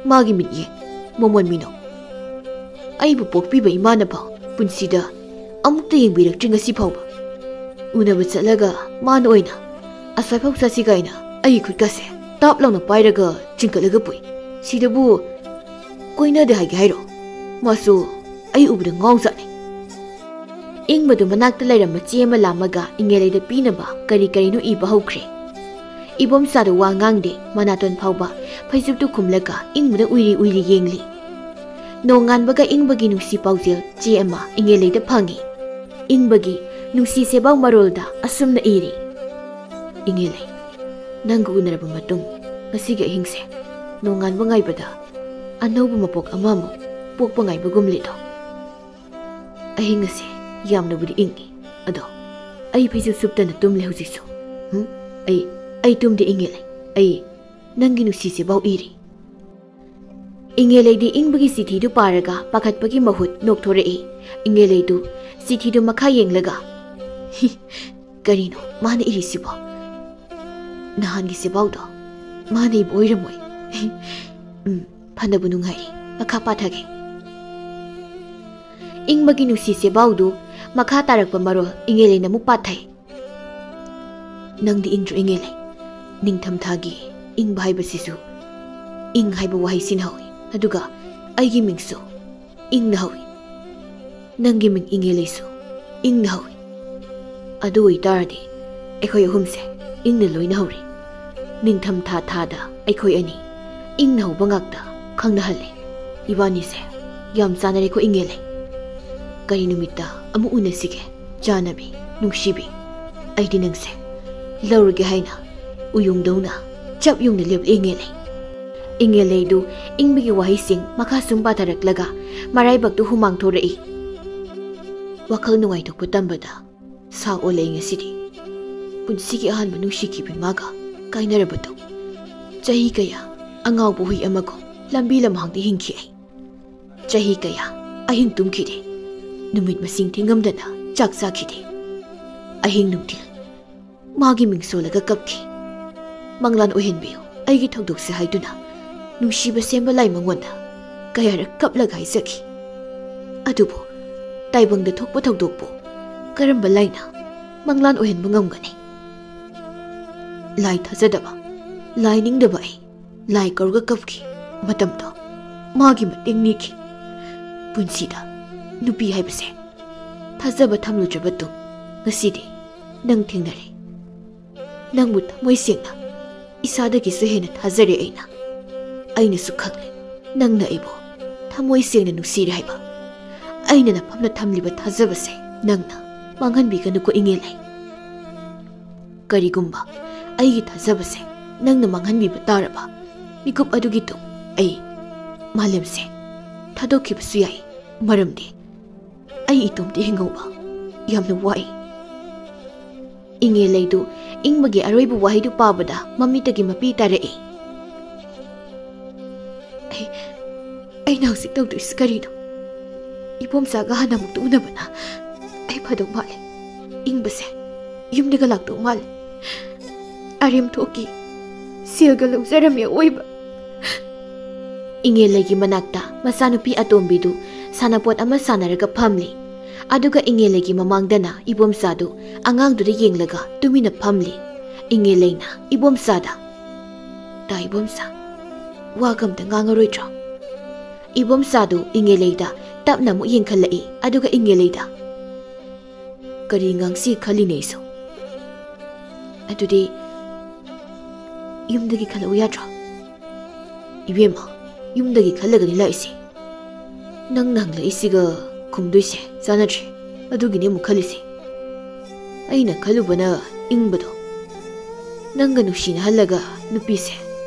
ꯃꯥꯒꯤ ꯃꯤꯠꯌꯦꯡ, ꯃꯃꯣꯟ ꯃꯤꯅꯣꯛ꯫ ꯑꯩꯕꯨ ꯄꯣꯛꯄꯤꯕ ꯏꯃꯥꯅ ꯐꯥꯎ ꯄꯨꯟꯁꯤꯗ ꯑꯃꯨꯛꯇ ꯌꯦꯡꯕꯤꯔꯛꯇ꯭ꯔꯤ ꯉꯁꯤ ꯐꯥꯎꯕ꯫ ꯎꯅꯕ ꯆꯠꯂꯒ ꯃꯥꯅ ꯑꯣꯏꯅ ꯑꯁ꯭ꯋꯥꯏꯐꯥꯎ ꯆꯠꯁꯤ ꯀꯥꯏꯅ ꯑꯩꯒꯤ ꯈꯨꯠꯀꯁꯦ ꯇꯥꯞ ꯂꯥꯎꯅ ꯄꯥꯏꯔꯒ ꯆꯤꯡꯈꯠꯂꯒ ꯄꯨꯏ꯫ ꯁꯤꯗꯕꯨ ꯀꯣꯏꯅꯗꯦ ꯍꯥꯏꯒꯦ ꯍꯥꯏꯔꯣ? ꯃꯥꯁꯨ ꯑꯩ ꯎꯕꯗ ꯉꯥꯎꯖꯥꯠꯅꯤ꯫ ꯏꯪꯕꯗꯨ ꯃꯅꯥꯛꯇ ꯂꯩꯔꯝꯕ ꯆꯦ ꯑꯃ ꯂꯥꯝꯃꯒ ꯏꯉꯦꯂꯩꯗ ꯄꯤꯅꯕ ꯀꯔꯤ ꯀꯔꯤꯅꯣ ꯏꯕ ꯍꯧꯈ꯭ꯔꯦ꯫ ꯏꯕꯣꯝꯆꯥꯗꯨ ꯋꯥ ꯉꯥꯡꯗꯦ, ꯃꯅꯥꯇꯣꯟ ꯐꯥꯎꯕ ꯐꯩꯖꯨꯞꯇꯨ ꯈꯨꯝꯂꯒ ꯏꯪꯕꯗ ꯎꯏꯔꯤ ꯎꯏꯔꯤ ꯌꯦꯡꯂꯤ꯫ ꯅꯣꯡꯉꯥꯟꯕꯒ ꯏꯪꯕꯒꯤ ꯅꯨꯡꯁꯤ ꯄꯥꯎꯖꯦꯜ ꯆꯦ ꯑꯃ ꯏꯉꯦꯂꯩꯗ ꯐꯪꯏ꯫ ꯏꯪꯕꯒꯤ ꯅꯨꯡꯁꯤ ꯁꯦꯕꯥꯎ ꯃꯔꯣꯜꯗ ꯑꯁꯨꯝꯅ ꯏꯔꯤ: "ꯏꯉꯦꯂꯩ, ꯅꯪꯒ ꯎꯅꯔꯕ ꯃꯇꯨꯡ ꯉꯁꯤꯒꯤ ꯑꯍꯤꯡꯁꯦ ꯅꯣꯡꯉꯥꯟꯕ ꯉꯥꯏꯕꯗ ꯑꯅꯧꯕ ꯃꯄꯣꯛ ꯑꯃꯃꯨꯛ ꯄꯣꯛꯄ ꯉꯥꯏꯕꯒꯨꯝꯂꯦꯗꯣ꯫ ꯑꯍꯤꯡ ꯑꯁꯦ ꯌꯥꯝꯅꯕꯨꯗꯤ ꯏꯪꯉꯤ, ꯑꯗꯣ ꯑꯩ ꯐꯩꯖꯨꯞ ꯁꯨꯞꯇꯅ ꯇꯨꯝꯂꯦ ꯍꯧꯖꯤꯛꯁꯨ꯫ ꯍꯨꯝ? ꯑꯩ, ꯑꯩ ꯇꯨꯝꯗꯦ ꯏꯉꯦꯂꯩ, ꯑꯩ ꯅꯪꯒꯤ ꯅꯨꯡꯁꯤ ꯁꯦꯕꯥꯎ ꯏꯔꯤ꯫" ꯏꯉꯦꯂꯩꯗꯤ ꯏꯪꯕꯒꯤ ꯆꯤꯊꯤꯗꯨ ꯄꯥꯔꯒ ꯄꯥꯈꯠꯄꯒꯤ ꯃꯍꯨꯠ ꯅꯣꯛꯊꯣꯔꯛꯏ꯫ ꯏꯉꯦꯂꯩꯗꯨ ꯆꯤꯊꯤꯗꯨ ꯃꯈꯥ ꯌꯦꯡꯂꯒ, "ꯍꯤ, ꯀꯔꯤꯅꯣ ꯃꯥꯅ ꯏꯔꯤꯁꯤꯕꯣ? ꯅꯍꯥꯟꯒꯤ ꯁꯦꯕꯥꯎꯗꯣ ꯃꯥꯅ ꯏꯕ ꯑꯣꯏꯔꯝꯃꯣꯏ꯫ ꯎꯝ, ꯐꯅꯕꯨ ꯅꯨꯡꯉꯥꯏꯔꯤ꯫ ꯃꯈꯥ ꯄꯥꯊꯒꯦ꯫" ꯏꯪꯕꯒꯤ ꯅꯨꯡꯁꯤ ꯁꯦꯕꯥꯎꯗꯨ ꯃꯈꯥ ꯇꯥꯔꯛꯄ ꯃꯔꯣꯜ ꯏꯉꯦꯂꯩꯅ ꯑꯃꯨꯛ ꯄꯥꯊꯩ꯫ "ꯅꯪꯗꯤ ꯏꯪꯗ꯭ꯔꯣ ꯏꯉꯦꯂꯩ? ꯅꯤꯡꯊꯝꯊꯥꯒꯤ ꯏꯪꯕ ꯍꯥꯏꯕꯁꯤꯁꯨ ꯏꯪ ꯍꯥꯏꯕ ꯋꯥꯍꯩꯁꯤꯅ ꯍꯧꯏ, ꯑꯗꯨꯒ ꯑꯩꯒꯤ ꯃꯤꯡꯁꯨ ꯏꯪꯅ ꯍꯧꯏ꯫ ꯅꯪꯒꯤ ꯃꯤꯡ ꯏꯉꯦꯂꯩꯁꯨ ꯏꯪꯅ ꯍꯧꯏ꯫ ꯑꯗꯨ ꯑꯣꯏꯇꯥꯔꯗꯤ ꯑꯩꯈꯣꯏ ꯑꯍꯨꯝꯁꯦ ꯏꯪꯅ ꯂꯣꯏꯅ ꯍꯧꯔꯦ꯫ ꯅꯤꯡꯊꯝꯊꯥ ꯊꯥꯗ ꯑꯩꯈꯣꯏ ꯑꯅꯤ ꯏꯪꯅ ꯍꯧꯕ ꯉꯥꯛꯇ ꯈꯪꯅꯍꯜꯂꯦ꯫ ꯏꯕꯥꯅꯤꯁꯦ ꯌꯥꯝ ꯆꯥꯟꯅꯔꯦꯀꯣ ꯏꯉꯦꯂꯩ꯫ ꯀꯔꯤ ꯅꯨꯃꯤꯠꯇ ꯑꯃꯨꯛ ꯎꯅꯁꯤꯒꯦ? ꯆꯥꯟꯅꯕꯤ, ꯅꯨꯡꯁꯤꯕꯤ, ꯑꯩꯗꯤ ꯅꯪꯁꯦ ꯂꯧꯔꯒꯦ ꯍꯥꯏꯅ ꯎꯌꯣꯡꯗꯧꯅ ꯆꯞ ꯌꯨꯡꯅ ꯂꯦꯞꯂꯦ ꯏꯉꯦꯂꯩ꯫ ꯏꯉꯦꯜꯂꯩꯗꯨ ꯏꯪꯕꯒꯤ ꯋꯥꯍꯩꯁꯤꯡ ꯃꯈꯥ ꯁꯨꯝ ꯄꯥꯊꯔꯛꯂꯒ ꯃꯔꯥꯏꯕꯛꯇꯨ ꯍꯨꯃꯥꯡ ꯊꯣꯔꯛꯏ꯫ ꯋꯥꯈꯜ ꯅꯨꯡꯉꯥꯏꯊꯣꯛꯄ ꯇꯝꯕꯗ ꯁꯥ ꯑꯣꯜꯂꯛꯏ ꯉꯁꯤꯗꯤ꯫ ꯄꯨꯟꯁꯤꯒꯤ ꯑꯍꯥꯟꯕ ꯅꯨꯡꯁꯤꯈꯤꯕ ꯏꯃꯥꯒ ꯀꯥꯏꯅꯔꯕꯗꯨ꯫ ꯆꯍꯤ ꯀꯌꯥ ꯑꯉꯥꯎꯕ ꯍꯨꯏ ꯑꯃꯒꯨꯝ ꯂꯝꯕꯤ ꯂꯝꯍꯥꯡꯗ ꯍꯤꯡꯈꯤ ꯑꯩ꯫ ꯆꯍꯤ ꯀꯌꯥ ꯑꯍꯤꯡ ꯇꯨꯝꯈꯤꯗꯦ꯫ ꯅꯨꯃꯤꯠ ꯃꯁꯤꯡ ꯊꯤꯉꯝꯗꯅ ꯆꯥꯛ ꯆꯥꯈꯤꯗꯦ꯫ ꯑꯍꯤꯡ ꯅꯨꯡꯊꯤꯜ ꯃꯥꯒꯤ ꯃꯤꯡ ꯁꯣꯜꯂꯒ ꯀꯞꯈꯤ꯫ "ꯃꯪꯂꯥꯟ ꯑꯣꯏꯍꯟꯕꯤꯌꯨ, ꯑꯩꯒꯤ ꯊꯧꯗꯣꯛꯁꯦ" ꯍꯥꯏꯗꯨꯅ ꯅꯨꯡꯁꯤꯕ ꯁꯦꯝꯕ ꯂꯥꯏ ꯃꯉꯣꯟꯗ ꯀꯌꯥꯔꯛ ꯀꯞꯂꯒ ꯍꯥꯏꯖꯈꯤ꯫ ꯑꯗꯨꯕꯨ ꯇꯥꯏꯕꯪꯗ ꯊꯣꯛꯄ ꯊꯧꯗꯣꯛꯄꯨ ꯀꯔꯝꯕ ꯂꯥꯏꯅ ꯃꯪꯂꯥꯟ ꯑꯣꯏꯍꯟꯕ ꯉꯝꯒꯅꯤ? ꯂꯥꯏ ꯊꯥꯖꯗꯕ, ꯂꯥꯏ ꯅꯤꯡꯗꯕ ꯑꯩ ꯂꯥꯏ ꯀꯧꯔꯒ ꯀꯞꯈꯤ꯫ ꯃꯇꯝꯗꯣ ꯃꯥꯒꯤ ꯃꯇꯦꯡ ꯅꯤꯈꯤ꯫ ꯄꯨꯟꯁꯤꯗ ꯅꯨꯄꯤ ꯍꯥꯏꯕꯁꯦ ꯊꯥꯖꯕ ꯊꯝꯂꯨꯗ꯭ꯔꯕ ꯇꯨꯡ ꯉꯁꯤꯗꯤ ꯅꯪ ꯊꯦꯡꯅꯔꯦ꯫ ꯅꯪꯕꯨ ꯊꯃꯣꯏ ꯁꯦꯡꯅ ꯏꯁꯥꯗꯒꯤꯁꯨ ꯍꯦꯟꯅ ꯊꯥꯖꯔꯦ ꯑꯩꯅ꯫ ꯑꯩꯅꯁꯨ ꯈꯪꯂꯦ ꯅꯪꯅ ꯑꯩꯕꯨ ꯊꯃꯣꯏ ꯁꯦꯡꯅ ꯅꯨꯡꯁꯤꯔꯦ ꯍꯥꯏꯕ꯫ ꯑꯩꯅ ꯅꯐꯝꯗ ꯊꯝꯂꯤꯕ ꯊꯥꯖꯕꯁꯦ ꯅꯪꯅ ꯃꯥꯡꯍꯟꯕꯤꯒꯅꯨꯀꯣ ꯏꯉꯦꯜꯂꯩ꯫ ꯀꯔꯤꯒꯨꯝꯕ ꯑꯩꯒꯤ ꯊꯥꯖꯕꯁꯦ ꯅꯪꯅ ꯃꯥꯡꯍꯟꯕꯤꯕ ꯇꯥꯔꯕ, ꯃꯤꯀꯨꯞ ꯑꯗꯨꯒꯤ ꯇꯨꯡ ꯑꯩ ꯃꯥꯂꯦꯝꯁꯦ ꯊꯥꯗꯣꯛꯈꯤꯕꯁꯨ ꯌꯥꯏ꯫ ꯃꯔꯝꯗꯤ ꯑꯩ ꯏꯇꯣꯝꯇ ꯍꯤꯡꯍꯧꯕ ꯌꯥꯝꯅ ꯋꯥꯏ꯫ ꯏꯉꯦꯜꯂꯩꯗꯨ ꯏꯪꯕꯒꯤ ꯑꯔꯣꯏꯕ ꯋꯥꯍꯩꯗꯨ ꯄꯥꯕꯗ ꯃꯃꯤꯠꯇꯒꯤ ꯃꯄꯤ ꯇꯥꯔꯛꯏ꯫ "ꯑꯩ, ꯑꯩꯅ ꯍꯧꯖꯤꯛ ꯇꯧꯗꯣꯏꯁꯤ ꯀꯔꯤꯅꯣ? ꯏꯕꯣꯝꯆꯥꯒ ꯍꯥꯟꯅ ꯑꯃꯨꯛꯇ ꯎꯅꯕꯅ ꯑꯩ ꯐꯗꯧ ꯃꯥꯜꯂꯦ꯫ ꯏꯪꯕꯁꯦ ꯌꯨꯝꯗꯒ ꯂꯥꯛꯇꯧ ꯃꯥꯜꯂꯦ꯫ ꯑꯔꯦꯝ ꯊꯣꯛꯀꯤ ꯁꯦꯜꯒ ꯂꯧꯖꯔꯝꯃꯦ ꯑꯑꯣꯏꯕ꯫" ꯏꯉꯦꯜꯂꯩꯒꯤ ꯃꯅꯥꯛꯇ ꯃꯆꯥꯅꯨꯄꯤ ꯑꯇꯣꯝꯕꯤꯗꯨ ꯁꯥꯟꯅꯄꯣꯠ ꯑꯃ ꯁꯥꯟꯅꯔꯒ ꯐꯝꯂꯤ꯫ ꯑꯗꯨꯒ ꯏꯉꯦꯜꯂꯩꯒꯤ ꯃꯃꯥꯡꯗꯅ ꯏꯕꯣꯝꯆꯥꯗꯨ ꯑꯉꯥꯡꯗꯨꯗ ꯌꯦꯡꯂꯒ ꯇꯨꯃꯤꯟꯅ ꯐꯝꯂꯤ꯫ ꯏꯉꯦꯜꯂꯩꯅ ꯏꯕꯣꯝꯆꯥꯗ, "ꯇꯥ ꯏꯕꯣꯝꯆꯥ, ꯋꯥꯒ ꯑꯝꯇ ꯉꯥꯡꯉꯔꯣꯏꯗ꯭ꯔꯣ?" ꯏꯕꯣꯝꯆꯥꯗꯨ ꯏꯉꯦꯜꯂꯩꯗ ꯇꯞꯅ ꯑꯃꯨꯛ ꯌꯦꯡꯈꯠꯂꯛꯏ꯫ ꯑꯗꯨꯒ ꯏꯉꯦꯜꯂꯩꯗ, "ꯀꯔꯤ ꯉꯥꯡꯁꯤ ꯈꯜꯂꯤꯅꯦ ꯑꯩꯁꯨ꯫ ꯑꯗꯨꯗꯤ ꯌꯨꯝꯗꯒꯤ ꯈꯜꯂꯛꯎ ꯌꯥꯗ꯭ꯔꯣ?" "ꯏꯕꯦꯝꯃ, ꯌꯨꯝꯗꯒꯤ ꯈꯜꯂꯒꯅꯤ ꯂꯥꯛꯏꯁꯦ꯫ ꯅꯪꯅ ꯍꯪꯂꯛꯏꯁꯤꯒ ꯈꯨꯝꯗꯣꯏꯁꯦ ꯆꯥꯟꯅꯗ꯭ꯔꯦ꯫ ꯑꯗꯨꯒꯤꯅꯦ ꯑꯃꯨꯛ ꯈꯜꯂꯤꯁꯦ꯫ ꯑꯩꯅ ꯈꯜꯂꯨꯕꯅ ꯏꯪꯕꯗꯣ꯫ ꯅꯪꯒ ꯅꯨꯡꯁꯤꯅꯍꯜꯂꯒ ꯅꯨꯄꯤꯁꯦ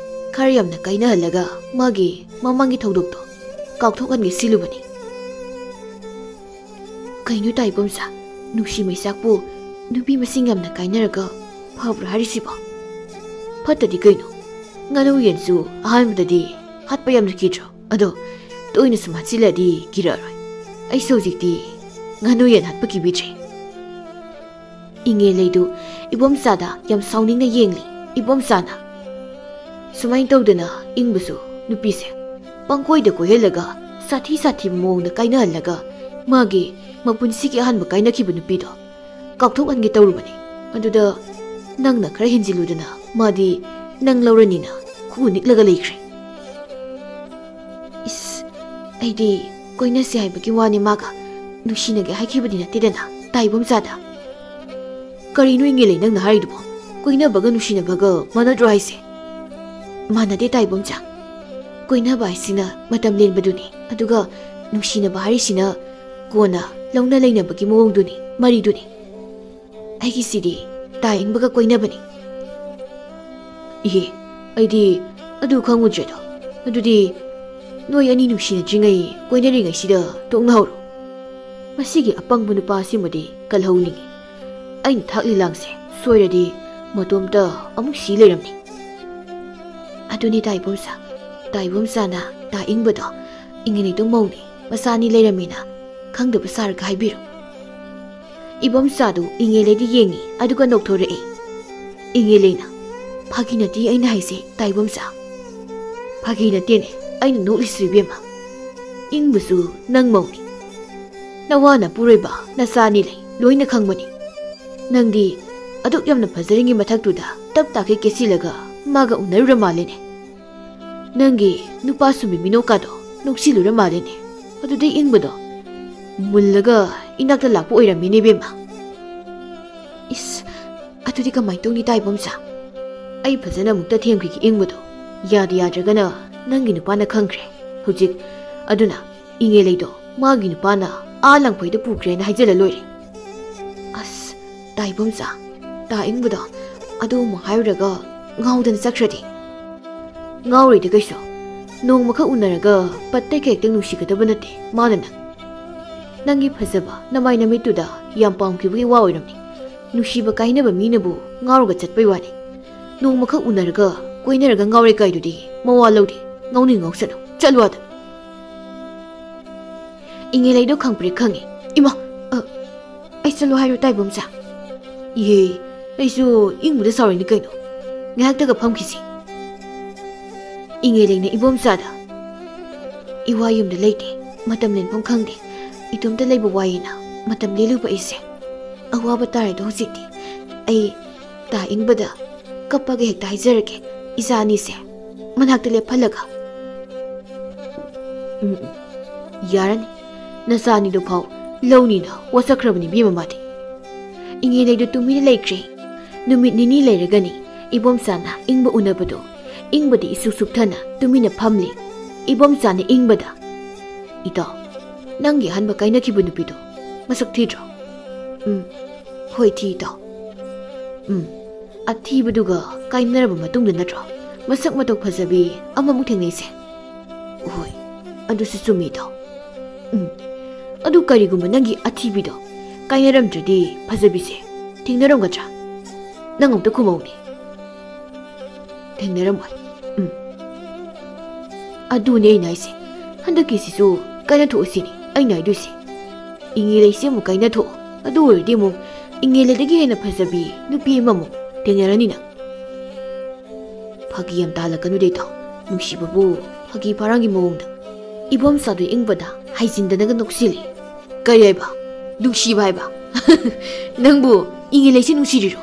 ꯈꯔ ꯌꯥꯝꯅ ꯀꯥꯏꯅꯍꯜꯂꯒ ꯃꯥꯒꯤ ꯃꯃꯥꯡꯒꯤ ꯊꯧꯗꯣꯛꯇꯣ ꯀꯥꯎꯊꯣꯛꯍꯟꯒꯦ ꯁꯤꯜꯂꯨꯕꯅꯤ꯫ ꯀꯩꯅꯣ ꯇꯥꯏꯕꯝꯁꯥ, ꯅꯨꯡꯁꯤ ꯃꯩꯁꯥꯛꯄꯨ ꯅꯨꯄꯤ ꯃꯁꯤꯡ ꯌꯥꯝꯅ ꯀꯥꯏꯅꯔꯒ ꯐꯕ꯭ꯔꯥ ꯍꯥꯏꯔꯤꯁꯤꯕꯣ? ꯐꯠꯇꯗꯤ ꯀꯩꯅꯣ? ꯉꯥꯅꯨ ꯌꯦꯟꯁꯨ ꯑꯍꯥꯟꯕꯗꯗꯤ ꯍꯥꯠꯄ ꯌꯥꯝꯅ ꯀꯤꯗ꯭ꯔꯣ? ꯑꯗꯣ ꯇꯣꯏꯅ ꯁꯨꯝ ꯍꯥꯠꯆꯤꯜꯂꯗꯤ ꯀꯤꯔꯛꯑꯔꯣꯏ꯫ ꯑꯩꯁꯨ ꯍꯧꯖꯤꯛꯇꯤ ꯉꯥꯅꯨ ꯌꯦꯟ ꯍꯥꯠꯄ ꯀꯤꯕꯤꯗ꯭ꯔꯦ꯫ ꯏꯉꯦꯂꯩꯗꯨ ꯏꯕꯣꯝꯆꯥꯗ ꯌꯥꯝ ꯁꯥꯎꯅꯤꯡꯅ ꯌꯦꯡꯂꯤ꯫ ꯏꯕꯣꯝꯆꯥꯅ ꯁꯨꯃꯥꯏꯅ ꯇꯧꯗꯅ ꯏꯪꯕꯁꯨ ꯅꯨꯄꯤꯁꯦ ꯄꯪꯀꯣꯏꯗ ꯀꯣꯏꯍꯜꯂꯒ ꯁꯥꯊꯤ ꯁꯥꯊꯤꯕ ꯃꯑꯣꯡꯗ ꯀꯥꯏꯅꯍꯜꯂꯒ ꯃꯥꯒꯤ ꯃꯄꯨꯟꯁꯤꯒꯤ ꯑꯍꯥꯟꯕ ꯀꯥꯏꯅꯈꯤꯕ ꯅꯨꯄꯤꯗꯣ ꯀꯥꯎꯊꯣꯛꯍꯟꯒꯦ ꯇꯧꯔꯨꯕꯅꯤ꯫ ꯑꯗꯨꯗ ꯅꯪꯅ ꯈꯔ ꯍꯦꯟꯖꯤꯜꯂꯨꯗꯅ ꯃꯥꯗꯤ ꯅꯪ ꯂꯧꯔꯅꯤꯅ ꯈꯨ ꯅꯤꯛꯂꯒ ꯂꯩꯈ꯭ꯔꯦ꯫ ꯏꯁ, ꯑꯩꯗꯤ ꯀꯣꯏꯅꯁꯦ ꯍꯥꯏꯕꯒꯤ ꯋꯥꯅꯤ ꯃꯥꯒ, ꯅꯨꯡꯁꯤꯅꯒꯦ ꯍꯥꯏꯈꯤꯕꯗꯤ ꯅꯠꯇꯦꯗꯅ, ꯇꯥꯏꯕꯝꯆꯥꯗ꯫ ꯀꯔꯤꯅꯣ ꯏꯉꯦꯂꯩ ꯅꯪꯅ ꯍꯥꯏꯔꯤꯗꯨꯕꯣ? ꯀꯣꯏꯅꯕꯒ ꯅꯨꯡꯁꯤꯅꯕꯒ ꯃꯥꯟꯅꯗ꯭ꯔꯣ ꯍꯥꯏꯁꯦ? ꯃꯥꯟꯅꯗꯦ ꯇꯥꯏꯕꯝꯆꯥ꯫ ꯀꯣꯏꯅꯕ ꯍꯥꯏꯁꯤꯅ ꯃꯇꯝ ꯂꯦꯟꯕꯗꯨꯅꯤ, ꯑꯗꯨꯒ ꯅꯨꯡꯁꯤꯅꯕ ꯍꯥꯏꯔꯤꯁꯤꯅ ꯀꯣꯟꯅ ꯂꯧꯅ ꯂꯩꯅꯕꯒꯤ ꯃꯑꯣꯡꯗꯨꯅꯤ, ꯃꯔꯤꯗꯨꯅꯤ꯫ ꯑꯩꯒꯤꯁꯤꯗꯤ ꯇꯥ ꯏꯪꯕꯒ ꯀꯣꯏꯅꯕꯅꯤ꯫ ꯏꯍꯦ, ꯑꯩꯗꯤ ꯑꯗꯨ ꯈꯪꯉꯨꯗ꯭ꯔꯦꯗꯣ꯫ ꯑꯗꯨꯗꯤ ꯅꯣꯏ ꯑꯅꯤ ꯅꯨꯡꯁꯤꯅꯗ꯭ꯔꯤꯉꯩ ꯀꯣꯏꯅꯔꯤꯉꯩꯁꯤꯗ ꯇꯣꯛꯅꯍꯧꯔꯣ꯫ ꯃꯁꯤꯒꯤ ꯑꯄꯪꯕ ꯅꯨꯄꯥꯁꯤꯃꯗꯤ ꯀꯜꯍꯧꯅꯤꯡꯉꯤ꯫ ꯑꯩꯅ ꯊꯥꯛ ꯂꯤꯂꯥꯡꯁꯦ ꯁꯣꯏꯔꯗꯤ ꯃꯇꯣꯝꯇ ꯑꯃꯨꯛ ꯁꯤ ꯂꯩꯔꯝꯅꯤ꯫ ꯑꯗꯨꯅꯤ ꯇꯥꯏꯕꯝꯆꯥ, ꯇꯥꯏꯕꯝꯆꯥꯅ ꯇꯥ ꯏꯪꯕꯗꯣ ꯏꯉꯦꯂꯩꯗꯣ ꯃꯧꯅꯤ, ꯃꯆꯥꯅꯤ ꯂꯩꯔꯝꯃꯤꯅ ꯈꯪꯗꯕ ꯁꯥꯔꯒ ꯍꯥꯏꯕꯤꯔꯣ꯫ ꯏꯕꯣꯝꯆꯥꯗꯨ ꯏꯉꯦꯂꯩꯗ ꯌꯦꯡꯉꯤ, ꯑꯗꯨꯒ ꯅꯣꯛꯊꯣꯔꯛꯏ꯫ ꯏꯉꯦꯂꯩꯅ, "ꯐꯥꯒꯤ ꯅꯠꯇꯦ ꯑꯩꯅ ꯍꯥꯏꯁꯦ, ꯇꯥꯏꯕꯝꯆꯥ꯫ ꯐꯥꯒꯤ ꯅꯠꯇꯦꯅꯦ ꯑꯩꯅ ꯅꯣꯛꯂꯤꯁꯤ ꯏꯕꯦꯝꯃ꯫ ꯏꯪꯕꯁꯨ ꯅꯪ ꯃꯧꯅꯤ꯫ ꯅꯋꯥ ꯅꯄꯨꯔꯣꯏꯕ ꯅꯆꯥꯅꯤ ꯂꯩ, ꯂꯣꯏꯅ ꯈꯪꯕꯅꯤ꯫ ꯅꯪꯗꯤ ꯑꯗꯨꯛ ꯌꯥꯝꯅ ꯐꯖꯔꯤꯉꯩ ꯃꯊꯛꯇꯨꯗ ꯇꯞ ꯇꯥꯈꯩ ꯀꯦꯁꯤꯜꯂꯒ ꯃꯥꯒ ꯎꯅꯔꯨꯔ ꯃꯥꯜꯂꯦꯅꯦ꯫ ꯅꯪꯒꯤ ꯅꯨꯄꯥ ꯁꯨꯝꯕꯤ ꯃꯤꯅꯣꯛꯀꯥꯗꯣ ꯅꯣꯛꯁꯤꯜꯂꯨꯔ ꯃꯥꯜꯂꯦꯅꯦ꯫ ꯑꯗꯨꯗꯩ ꯏꯪꯕꯗꯣ ꯃꯨꯜꯂꯒ ꯏꯅꯥꯛꯇ ꯂꯥꯛꯄ ꯑꯣꯏꯔꯝꯃꯤꯅꯦ ꯏꯕꯦꯝꯃ꯫" "ꯏꯁ, ꯑꯗꯨꯗꯤ ꯀꯃꯥꯏꯅ ꯇꯧꯅꯤ ꯇꯥꯏꯕꯝꯆꯥ? ꯑꯩ ꯐꯖꯅ ꯑꯃꯨꯛꯇ ꯊꯦꯝꯈꯤꯒꯦ ꯏꯪꯕꯗꯣ꯫ ꯌꯥꯗ ꯌꯥꯗ꯭ꯔꯒꯅ ꯅꯪꯒꯤ ꯅꯨꯄꯥꯅ ꯈꯪꯈ꯭ꯔꯦ ꯍꯧꯖꯤꯛ꯫ ꯑꯗꯨꯅ ꯏꯉꯦꯂꯩꯗꯣ ꯃꯥꯒꯤ ꯅꯨꯄꯥꯅ ꯑꯥ ꯂꯪꯐꯩꯗ ꯄꯨꯈ꯭ꯔꯦꯅ ꯍꯥꯏꯖꯜꯂ ꯂꯣꯏꯔꯦ꯫" ꯑꯁ, ꯇꯥꯏꯕꯝꯆꯥ, ꯇꯥ ꯏꯪꯕꯗꯣ ꯑꯗꯨ ꯑꯃꯨꯛ ꯍꯥꯏꯔꯨꯔꯒ ꯉꯥꯎꯗꯅ ꯆꯠꯈ꯭ꯔꯗꯤ? ꯉꯥꯎꯔꯣꯏꯗ ꯀꯩꯁꯨ꯫ ꯅꯣꯡꯃꯈꯛ ꯎꯅꯔꯒ ꯄꯠꯇꯩ ꯀꯩꯍꯦꯛꯇ ꯅꯨꯡꯁꯤꯒꯗꯕ ꯅꯠꯇꯦ ꯃꯥꯅ ꯅꯪ꯫ ꯅꯪꯒꯤ ꯐꯖꯕ ꯅꯃꯥꯏ ꯅꯃꯤꯠꯇꯨꯗ ꯌꯥꯝ ꯄꯥꯝꯈꯤꯕꯒꯤ ꯋꯥ ꯑꯣꯏꯔꯝꯅꯤ꯫ ꯅꯨꯡꯁꯤꯕ ꯀꯥꯏꯅꯕ ꯃꯤꯅꯕꯨ ꯉꯥꯎꯔꯒ ꯆꯠꯄꯩ ꯋꯥꯅꯤ꯫ ꯅꯣꯡꯃꯈꯛ ꯎꯅꯔꯒ ꯀꯣꯏꯅꯔꯒ ꯉꯥꯎꯔꯦ ꯀꯥꯏꯗꯨꯗꯤ ꯃꯋꯥ ꯂꯧꯗꯦ꯫ ꯉꯥꯎꯅꯤꯡ ꯉꯥꯎꯁꯅꯨ꯫ ꯆꯠꯂꯨ ꯑꯥꯗ꯫ ꯏꯉꯦꯂꯩꯗꯣ ꯈꯪꯄ꯭ꯔꯦꯛ ꯈꯪꯉꯤ꯫ ꯏꯃꯥ! ꯑ, ꯑꯩ ꯆꯠꯂꯣ ꯍꯥꯏꯔꯣ ꯇꯥꯏꯕꯝꯆꯥ? ꯏꯍꯦ, ꯑꯩꯁꯨ ꯏꯪꯕꯗ ꯁꯥꯎꯔꯤꯅꯤ ꯀꯩꯅꯣ꯫ ꯉꯥꯏꯍꯥꯛꯇꯒ ꯐꯝꯈꯤꯁꯤ꯫ ꯏꯉꯦꯂꯩꯅ ꯏꯕꯣꯝꯆꯥꯗ, "ꯏꯋꯥ ꯌꯨꯝꯗ ꯂꯩꯇꯦ, ꯃꯇꯝ ꯂꯦꯟꯐꯝ ꯈꯪꯗꯦ꯫ ꯏꯇꯣꯝꯇ ꯂꯩꯕ ꯋꯥꯏꯌꯦꯅ ꯃꯇꯝ ꯂꯦꯜꯂꯨꯕ ꯑꯩꯁꯦ꯫ ꯑꯋꯥꯕ ꯇꯥꯔꯦꯗꯣ ꯍꯧꯖꯤꯛꯇꯤ꯫ ꯑꯩ ꯇꯥ ꯏꯪꯕꯗ ꯀꯞꯄꯒ ꯍꯦꯛꯇ ꯍꯥꯏꯖꯔꯒꯦ, ꯏꯆꯥ ꯑꯅꯤꯁꯦ ꯃꯅꯥꯛꯇ ꯂꯦꯞꯍꯜꯂꯒ꯫" "ꯎꯝ, ꯎꯝ, ꯌꯥꯔꯅꯤ꯫ ꯅꯆꯥ ꯑꯅꯤꯗꯨ ꯐꯥꯎ ꯂꯧꯅꯤꯅ ꯋꯥꯁꯛꯈ꯭ꯔꯕꯅꯤ ꯏꯕꯦꯝꯃ ꯃꯥꯗꯤ꯫" ꯏꯉꯦꯂꯩꯗꯨ ꯇꯨꯃꯤꯟꯅ ꯂꯩꯈ꯭ꯔꯦ꯫ ꯅꯨꯃꯤꯠ ꯅꯤꯅꯤ ꯂꯩꯔꯒꯅꯤ ꯏꯕꯣꯝꯆꯥꯅ ꯏꯪꯕ ꯎꯅꯕꯗꯣ꯫ ꯏꯪꯕꯗꯤ ꯏꯁꯨꯛ ꯁꯨꯛꯊꯅ ꯇꯨꯃꯤꯟꯅ ꯐꯝꯂꯤ꯫ ꯏꯕꯣꯝꯆꯥꯅ ꯏꯪꯕꯗ, "ꯏꯇꯥꯎ, ꯅꯪꯒꯤ ꯑꯍꯟꯕ ꯀꯥꯏꯅꯈꯤꯕ ꯅꯨꯄꯤꯗꯣ ꯃꯁꯛ ꯊꯤꯗ꯭ꯔꯣ?" "ꯎꯝ, ꯍꯣꯏ ꯊꯤ ꯏꯇꯥꯎ꯫" "ꯎꯝ, ꯑꯊꯤꯕꯗꯨꯒ ꯀꯥꯏꯅꯔꯕ ꯃꯇꯨꯡꯗ ꯅꯠꯇ꯭ꯔꯣ ꯃꯁꯛ ꯃꯇꯧ ꯐꯖꯕꯤ ꯑꯃꯃꯨꯛ ꯊꯦꯡꯅꯩꯁꯦ?" "ꯍꯣꯏ, ꯑꯗꯨꯁꯨ ꯆꯨꯝꯃꯤ ꯏꯇꯥꯎ꯫" "ꯎꯝ, ꯑꯗꯨ ꯀꯔꯤꯒꯨꯝꯕ ꯅꯪꯒꯤ ꯑꯊꯤꯕꯤꯗꯣ ꯀꯥꯏꯅꯔꯝꯗ꯭ꯔꯗꯤ ꯐꯖꯕꯤꯁꯦ ꯊꯦꯡꯅꯔꯝꯒꯗ꯭ꯔꯥ? ꯅꯪ ꯑꯃꯨꯛꯇ ꯈꯨꯝꯃꯧꯅꯦ꯫" "ꯊꯦꯡꯅꯔꯝꯃꯣꯏ꯫" "ꯎꯝ, ꯑꯗꯨꯅꯦ ꯑꯩꯅ ꯍꯥꯏꯁꯦ꯫ ꯍꯟꯗꯛꯀꯤꯁꯤꯁꯨ ꯀꯥꯏꯅꯊꯣꯛꯑꯁꯤꯅꯦ ꯑꯩꯅ ꯍꯥꯏꯗꯣꯏꯁꯦ꯫ ꯏꯉꯦꯂꯩꯁꯦ ꯑꯃꯨꯛ ꯀꯥꯏꯅꯊꯣꯛꯑꯣ꯫ ꯑꯗꯨ ꯑꯣꯏꯔꯗꯤ ꯑꯃꯨꯛ ꯏꯉꯦꯂꯩꯗꯒꯤ ꯍꯦꯟꯅ ꯐꯖꯕꯤ ꯅꯨꯄꯤ ꯑꯃꯃꯨꯛ ꯊꯦꯡꯅꯔꯅꯤ ꯅꯪ꯫" "ꯐꯥꯒꯤ ꯌꯥꯝ ꯇꯥꯍꯜꯂꯛꯀꯅꯨꯗ ꯏꯇꯥꯎ꯫ ꯅꯨꯡꯁꯤꯕꯕꯨ ꯐꯥꯒꯤ ꯐꯔꯥꯡꯒꯤ ꯃꯑꯣꯡꯗ꯫" ꯏꯕꯣꯝꯆꯥꯗꯨ ꯏꯪꯕꯗ ꯍꯥꯏꯖꯤꯟꯗꯅꯒ ꯅꯣꯛꯁꯤꯜꯂꯤ꯫ "ꯀꯔꯤ ꯍꯥꯏꯕ? ꯅꯨꯡꯁꯤꯕ ꯍꯥꯏꯕ? ꯅꯪꯕꯨ ꯏꯉꯦꯂꯩꯁꯦ ꯅꯨꯡꯁꯤꯔꯤꯔꯣ?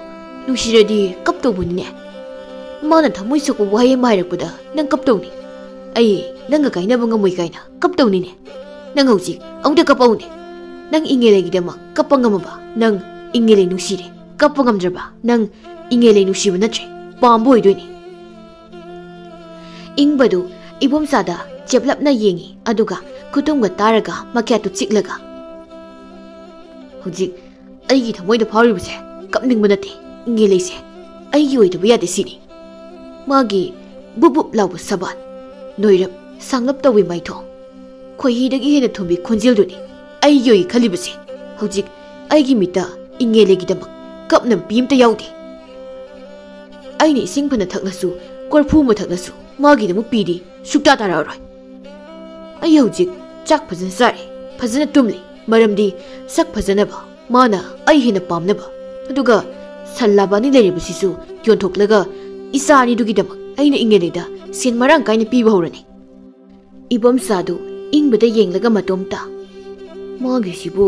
ꯅꯨꯡꯁꯤꯔꯗꯤ ꯀꯞꯇꯧꯕꯅꯤꯅꯦ꯫ ꯃꯥꯅ ꯊꯃꯣꯏ ꯁꯣꯛꯄ ꯋꯥꯍꯩ ꯑꯃ ꯍꯥꯏꯔꯛꯄꯗ ꯅꯪ ꯀꯞꯇꯧꯅꯤ꯫ ꯑꯩ ꯅꯪꯒ ꯀꯥꯏꯅꯕ ꯉꯝꯃꯣꯏ ꯀꯥꯏꯅ ꯀꯞꯇꯧꯅꯤꯅꯦ꯫ ꯅꯪ ꯍꯧꯖꯤꯛ ꯑꯃꯨꯛꯇ ꯀꯞꯄꯧꯅꯦ꯫ ꯅꯪ ꯏꯉꯦꯂꯩꯒꯤꯗꯃꯛ ꯀꯞꯄ ꯉꯝꯃꯕ? ꯅꯪ ꯏꯉꯦꯂꯩ ꯅꯨꯡꯁꯤꯔꯦ, ꯀꯞꯄ ꯉꯝꯗ꯭ꯔꯕ? ꯅꯪ ꯏꯉꯦꯂꯩ ꯅꯨꯡꯁꯤꯕ ꯅꯠꯇ꯭ꯔꯦ, ꯄꯥꯝꯕ ꯑꯣꯏꯗꯣꯏꯅꯦ꯫" ꯏꯪꯕꯗꯨ ꯏꯕꯣꯝꯆꯥꯗ ꯆꯦꯞꯂꯞꯅ ꯌꯦꯡꯉꯤ, ꯑꯗꯨꯒ ꯈꯨꯇꯨꯝꯒ ꯇꯥꯔꯒ ꯃꯈꯌꯥꯠꯇꯨ ꯆꯤꯛꯂꯒ, "ꯍꯧꯖꯤꯛ ꯑꯩꯒꯤ ꯊꯃꯣꯏꯗ ꯐꯥꯎꯔꯤꯕꯁꯦ ꯀꯞꯅꯤꯡꯕ ꯅꯠꯇꯦ, ꯏꯉꯦꯂꯩꯁꯦ ꯑꯩꯒꯤ ꯑꯣꯏꯗꯕ ꯌꯥꯗꯦ ꯁꯤꯅꯤ꯫ ꯃꯥꯒꯤ ꯕꯨꯞ ꯕꯨꯞ ꯂꯥꯎꯕ ꯁꯕꯥꯟ, ꯅꯣꯏꯔꯞ ꯁꯥꯡꯂꯞ ꯇꯧꯏ ꯃꯥꯏꯊꯣꯡ, ꯈꯣꯏꯍꯤꯗꯒꯤ ꯍꯦꯟꯅ ꯊꯨꯝꯕꯤ ꯈꯣꯟꯖꯦꯜꯗꯨꯅꯤ ꯑꯩꯒꯤ ꯑꯣꯏ ꯈꯜꯂꯤꯕꯁꯦ꯫ ꯍꯧꯖꯤꯛ ꯑꯩꯒꯤ ꯃꯤꯠꯇ ꯏꯉꯦꯂꯦꯒꯤꯗꯃꯛ ꯀꯞꯅꯕ ꯄꯤ ꯑꯃꯇ ꯌꯥꯎꯗꯦ꯫ ꯑꯩꯅ ꯏꯁꯤꯡ ꯐꯅ ꯊꯛꯂꯁꯨ, ꯀꯣꯔꯐꯨ ꯑꯃ ꯊꯛꯂꯁꯨ, ꯃꯥꯒꯤꯗꯃꯛ ꯄꯤꯗꯤ ꯁꯨꯛꯇꯥ ꯇꯥꯔꯛꯑꯔꯣꯏ꯫ ꯑꯩ ꯍꯧꯖꯤꯛ ꯆꯥꯛ ꯐꯖꯅ ꯆꯥꯔꯦ, ꯐꯖꯅ ꯇꯨꯝꯂꯤ, ꯃꯔꯝꯗꯤ ꯁꯛ ꯐꯖꯅꯕ, ꯃꯥꯅ ꯑꯩ ꯍꯦꯟꯅ ꯄꯥꯝꯅꯕ꯫ ꯑꯗꯨꯒ ꯁꯟ ꯂꯥꯕ ꯑꯅꯤ ꯂꯩꯔꯤꯕꯁꯤꯁꯨ ꯌꯣꯟꯊꯣꯛꯂꯒ ꯏꯆꯥ ꯑꯅꯤꯗꯨꯒꯤꯗꯃꯛ ꯑꯩꯅ ꯏꯉꯦꯂꯩꯗ ꯁꯦꯟ ꯃꯔꯥꯡ ꯀꯥꯏꯅ ꯄꯤꯕ ꯍꯧꯔꯅꯤ꯫ ꯏꯕꯣꯝꯆꯥꯗꯨ ꯏꯪꯕꯗ ꯌꯦꯡꯂꯒ ꯃꯇꯣꯝꯇ, "ꯃꯥꯒꯤꯁꯤꯕꯨ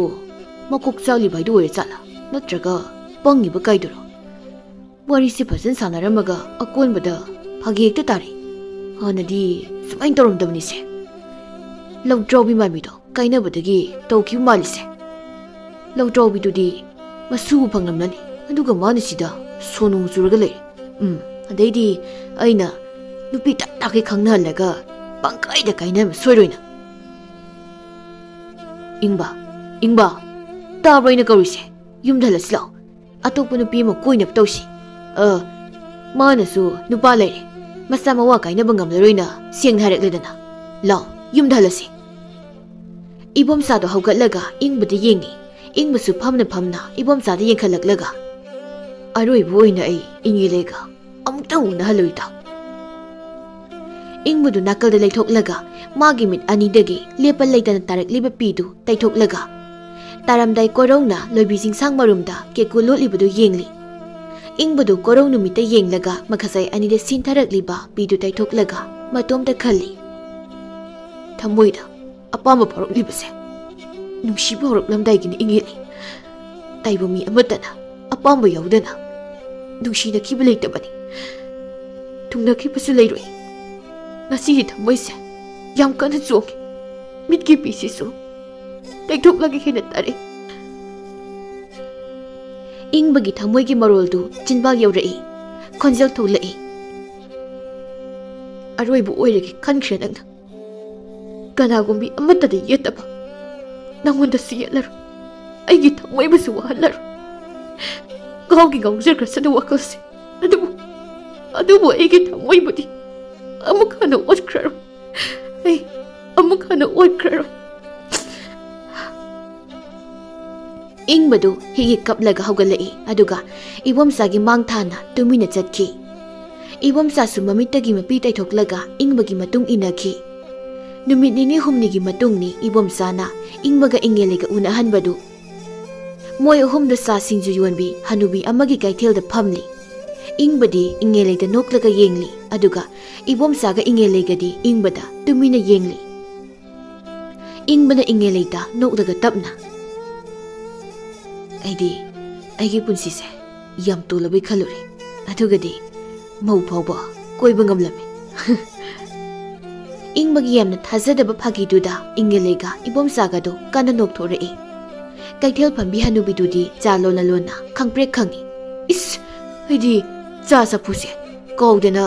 ꯃꯀꯣꯛ ꯆꯥꯛꯂꯤꯕ ꯍꯥꯏꯗꯨ ꯑꯣꯏꯔ ꯖꯥꯠꯂꯥ? ꯅꯠꯇ꯭ꯔꯒ ꯄꯪꯉꯤꯕ ꯀꯥꯏꯗꯨꯔꯣ?" ꯋꯥꯔꯤꯁꯤ ꯐꯖꯅ ꯁꯥꯟꯅꯔꯝꯃꯒ ꯑꯀꯣꯟꯕꯗ ꯐꯥꯒꯤ ꯍꯦꯛꯇ ꯇꯥꯔꯛꯏ꯫ ꯍꯥꯟꯅꯗꯤ ꯁꯨꯃꯥꯏꯅ ꯇꯧꯔꯝꯗꯕꯅꯤꯁꯦ꯫ ꯂꯧꯗ꯭ꯔꯥꯎꯕꯤ ꯃꯥꯟꯕꯤꯗꯣ ꯀꯥꯏꯅꯕꯗꯒꯤ ꯇꯧꯈꯤꯕ ꯃꯥꯜꯂꯤꯁꯦ꯫ ꯂꯧꯗ꯭ꯔꯥꯎꯕꯤꯗꯨꯗꯤ ꯃꯁꯨꯕꯨ ꯐꯪꯂꯝꯂꯅꯤ, ꯑꯗꯨꯒ ꯃꯥꯅ ꯁꯤꯗ ꯁꯣꯅꯨ ꯆꯨꯔꯒ ꯂꯩꯔꯦ꯫ ꯎꯝ, ꯑꯗꯩꯗꯤ ꯑꯩꯅ ꯅꯨꯄꯤ ꯇꯛ ꯇꯥꯛꯀꯩ ꯈꯪꯅꯍꯜꯂꯒ ꯄꯪꯀꯥꯏꯗ ꯀꯥꯏꯅꯕ ꯁꯣꯏꯔꯣꯏꯅ꯫ ꯏꯪꯕ, ꯏꯪꯕ, ꯇꯥꯕ꯭ꯔꯣ ꯑꯩꯅ ꯀꯧꯔꯤꯁꯦ? ꯌꯨꯝꯗ ꯍꯜꯂꯁꯤ ꯂꯥꯛꯑꯣ꯫ ꯑꯇꯣꯞꯄ ꯅꯨꯄꯤ ꯑꯃ ꯀꯣꯏꯅꯕ ꯇꯧꯁꯤ꯫ ꯑ, ꯃꯥꯅꯁꯨ ꯅꯨꯄꯥ ꯂꯩꯔꯦ, ꯃꯆꯥ ꯃꯋꯥ ꯀꯥꯏꯅꯕ ꯉꯝꯂꯔꯣꯏꯅ ꯁꯦꯡꯅ ꯍꯥꯏꯔꯛꯂꯦꯗꯅ꯫ ꯂꯥꯛꯑꯣ, ꯌꯨꯝꯗ ꯍꯜꯂꯁꯤ꯫ ꯏꯕꯣꯝꯆꯥꯗꯣ ꯍꯧꯒꯠꯂꯒ ꯏꯪꯕꯗ ꯌꯦꯡꯉꯤ꯫ ꯏꯪꯕꯁꯨ ꯐꯝꯅ ꯐꯝꯅ ꯏꯕꯣꯝꯆꯥꯗ ꯌꯦꯡꯈꯠꯂꯛꯂꯒ, "ꯑꯔꯣꯏꯕ ꯑꯣꯏꯅ ꯑꯩ ꯏꯉꯦꯂꯩꯒ ꯑꯃꯨꯛꯇꯪ ꯎꯅꯍꯜꯂꯨꯏꯗ꯫" ꯏꯪꯕꯗꯨ ꯅꯥꯀꯜꯗ ꯂꯩꯊꯣꯛꯂꯒ ꯃꯥꯒꯤ ꯃꯤꯠ ꯑꯅꯤꯗꯒꯤ ꯂꯦꯞꯄ ꯂꯩꯇꯅ ꯇꯥꯔꯛꯂꯤꯕ ꯄꯤꯗꯨ ꯇꯩꯊꯣꯛꯂꯒ, ꯇꯥꯔꯝꯗꯥꯏ ꯀꯣꯔꯧꯅ ꯂꯣꯏꯕꯤ ꯆꯤꯡꯁꯥꯡ ꯃꯔꯨꯝꯗ ꯀꯦꯀꯨ ꯂꯣꯠꯂꯤꯕꯗꯨ ꯌꯦꯡꯂꯤ꯫ ꯏꯪꯕꯗꯨ ꯀꯣꯔꯧ ꯅꯨꯃꯤꯠꯇ ꯌꯦꯡꯂꯒ ꯃꯈꯖꯥꯏ ꯑꯅꯤꯗ ꯁꯤꯟꯊꯔꯛꯂꯤꯕ ꯄꯤꯗꯨ ꯇꯩꯊꯣꯛꯂꯒ ꯃꯇꯣꯝꯇ ꯈꯜꯂꯤ, "ꯊꯃꯣꯏꯗ ꯑꯄꯥꯝꯕ ꯐꯥꯎꯔꯛꯂꯤꯕꯁꯦ ꯅꯨꯡꯁꯤꯕ ꯍꯧꯔꯛꯂꯝꯗꯥꯏꯒꯤꯅꯤ ꯏꯉꯦꯂꯩ꯫ ꯇꯥꯏꯕꯪ ꯃꯤ ꯑꯃꯠꯇꯅ ꯑꯄꯥꯝꯕ ꯌꯥꯎꯗꯅ ꯅꯨꯡꯁꯤꯅꯈꯤꯕ ꯂꯩꯇꯕꯅꯤ꯫ ꯊꯨꯡꯅꯈꯤꯕꯁꯨ ꯂꯩꯔꯣꯏ꯫ ꯉꯁꯤꯒꯤ ꯊꯃꯣꯏꯁꯦ ꯌꯥꯝ ꯀꯟꯅ ꯆꯣꯡꯉꯤ꯫ ꯃꯤꯠꯀꯤ ꯄꯤꯁꯤꯁꯨ ꯇꯩꯊꯣꯛꯂꯒ ꯍꯦꯟꯅ ꯇꯥꯔꯦ꯫" ꯏꯪꯕꯒꯤ ꯊꯃꯣꯏꯒꯤ ꯃꯔꯣꯜꯗꯨ ꯆꯤꯟꯕꯥꯜ ꯌꯧꯔꯛꯏ꯫ ꯈꯣꯟꯖꯦꯜ ꯊꯣꯛꯂꯛꯏ, "ꯑꯔꯣꯏꯕ ꯑꯣꯏꯔꯒꯦ ꯈꯟꯈ꯭ꯔꯦ ꯅꯪꯅ꯫ ꯀꯅꯥꯒꯨꯝꯕꯤ ꯑꯃꯠꯇꯗ ꯌꯦꯠꯇꯕ, ꯅꯪꯉꯣꯟꯗꯁꯨ ꯌꯦꯠꯂꯔꯣꯏ, ꯑꯩꯒꯤ ꯊꯃꯣꯏꯕꯨꯁꯨ ꯋꯥꯍꯜꯂꯔꯣꯏ꯫ ꯉꯥꯎꯒꯤ ꯉꯥꯎꯖꯈ꯭ꯔꯁꯅꯨ ꯋꯥꯈꯜꯁꯦ, ꯑꯗꯨꯕꯨ, ꯑꯗꯨꯕꯨ ꯑꯩꯒꯤ ꯊꯃꯣꯏꯕꯨꯗꯤ ꯑꯃꯨꯛ ꯍꯟꯅ ꯑꯣꯠꯈ꯭ꯔꯔꯣꯏ꯫ ꯑꯩ ꯑꯃꯨꯛ ꯍꯟꯅ ꯑꯣꯠꯈ꯭ꯔꯔꯣꯏ꯫ ꯏꯪꯕꯗꯨ ꯍꯤꯛ ꯍꯤꯛ ꯀꯞꯂꯒ ꯍꯧꯒꯠꯂꯛꯏ꯫ ꯑꯗꯨꯒ ꯏꯕꯣꯝꯆꯥꯒꯤ ꯃꯥꯡ ꯊꯥꯅ ꯇꯨꯃꯤꯟꯅ ꯆꯠꯈꯤ꯫ ꯏꯕꯣꯝꯆꯥꯁꯨ ꯃꯃꯤꯠꯇꯒꯤ ꯃꯄꯤ ꯇꯩꯊꯣꯛꯂꯒ ꯏꯪꯕꯒꯤ ꯃꯇꯨꯡ ꯏꯟꯅꯈꯤ꯫ ꯅꯨꯃꯤꯠ ꯅꯤꯅꯤ ꯍꯨꯝꯅꯤꯒꯤ ꯃꯇꯨꯡꯅꯤ ꯏꯕꯣꯝꯆꯥꯅ ꯏꯪꯕꯒ ꯏꯉꯦꯂꯩꯒ ꯎꯅꯍꯟꯕꯗꯨ꯫ ꯃꯣꯏ ꯑꯍꯨꯝꯗ ꯆꯥ ꯁꯤꯡꯖꯨ ꯌꯣꯟꯕꯤ ꯍꯅꯨꯕꯤ ꯑꯃꯒꯤ ꯀꯩꯊꯦꯜꯗ ꯐꯝꯂꯤ꯫ ꯏꯪꯕꯗꯤ ꯏꯉꯦꯂꯩꯗ ꯅꯣꯛꯂꯒ ꯌꯦꯡꯂꯤ, ꯑꯗꯨꯒ ꯏꯕꯣꯝꯆꯥꯒ ꯏꯉꯦꯂꯩꯒꯗꯤ ꯏꯪꯕꯗ ꯇꯨꯃꯤꯟꯅ ꯌꯦꯡꯂꯤ꯫ ꯏꯪꯕꯅ ꯏꯉꯦꯂꯩꯗ ꯅꯣꯛꯂꯒ ꯇꯞꯅ, "ꯑꯩꯗꯤ ꯑꯩꯒꯤ ꯄꯨꯟꯁꯤꯁꯦ ꯌꯥꯝ ꯇꯣꯜꯂꯕꯩ ꯈꯜꯂꯨꯔꯦ, ꯑꯗꯨꯒꯗꯤ ꯃꯧ ꯐꯥꯎꯕ ꯀꯣꯏꯕ ꯉꯝꯂꯝꯃꯤ꯫" ꯏꯪꯕꯒꯤ ꯌꯥꯝꯅ ꯊꯥꯖꯗꯕ ꯐꯥꯒꯤꯗꯨꯗ ꯏꯉꯦꯂꯩꯒ ꯏꯕꯣꯝꯆꯥꯒꯗꯣ ꯀꯟꯅ ꯅꯣꯛꯊꯣꯔꯛꯏ꯫ ꯀꯩꯊꯦꯜ ꯐꯝꯕꯤ ꯍꯅꯨꯕꯤꯗꯨꯗꯤ ꯆꯥ ꯂꯣꯟꯅ ꯂꯣꯟꯅ ꯈꯪꯄ꯭ꯔꯦꯛ ꯈꯪꯏ꯫ "ꯏꯁ, ꯑꯩꯗꯤ ꯆꯥ ꯆꯐꯨꯁꯦ ꯀꯥꯎꯗꯅ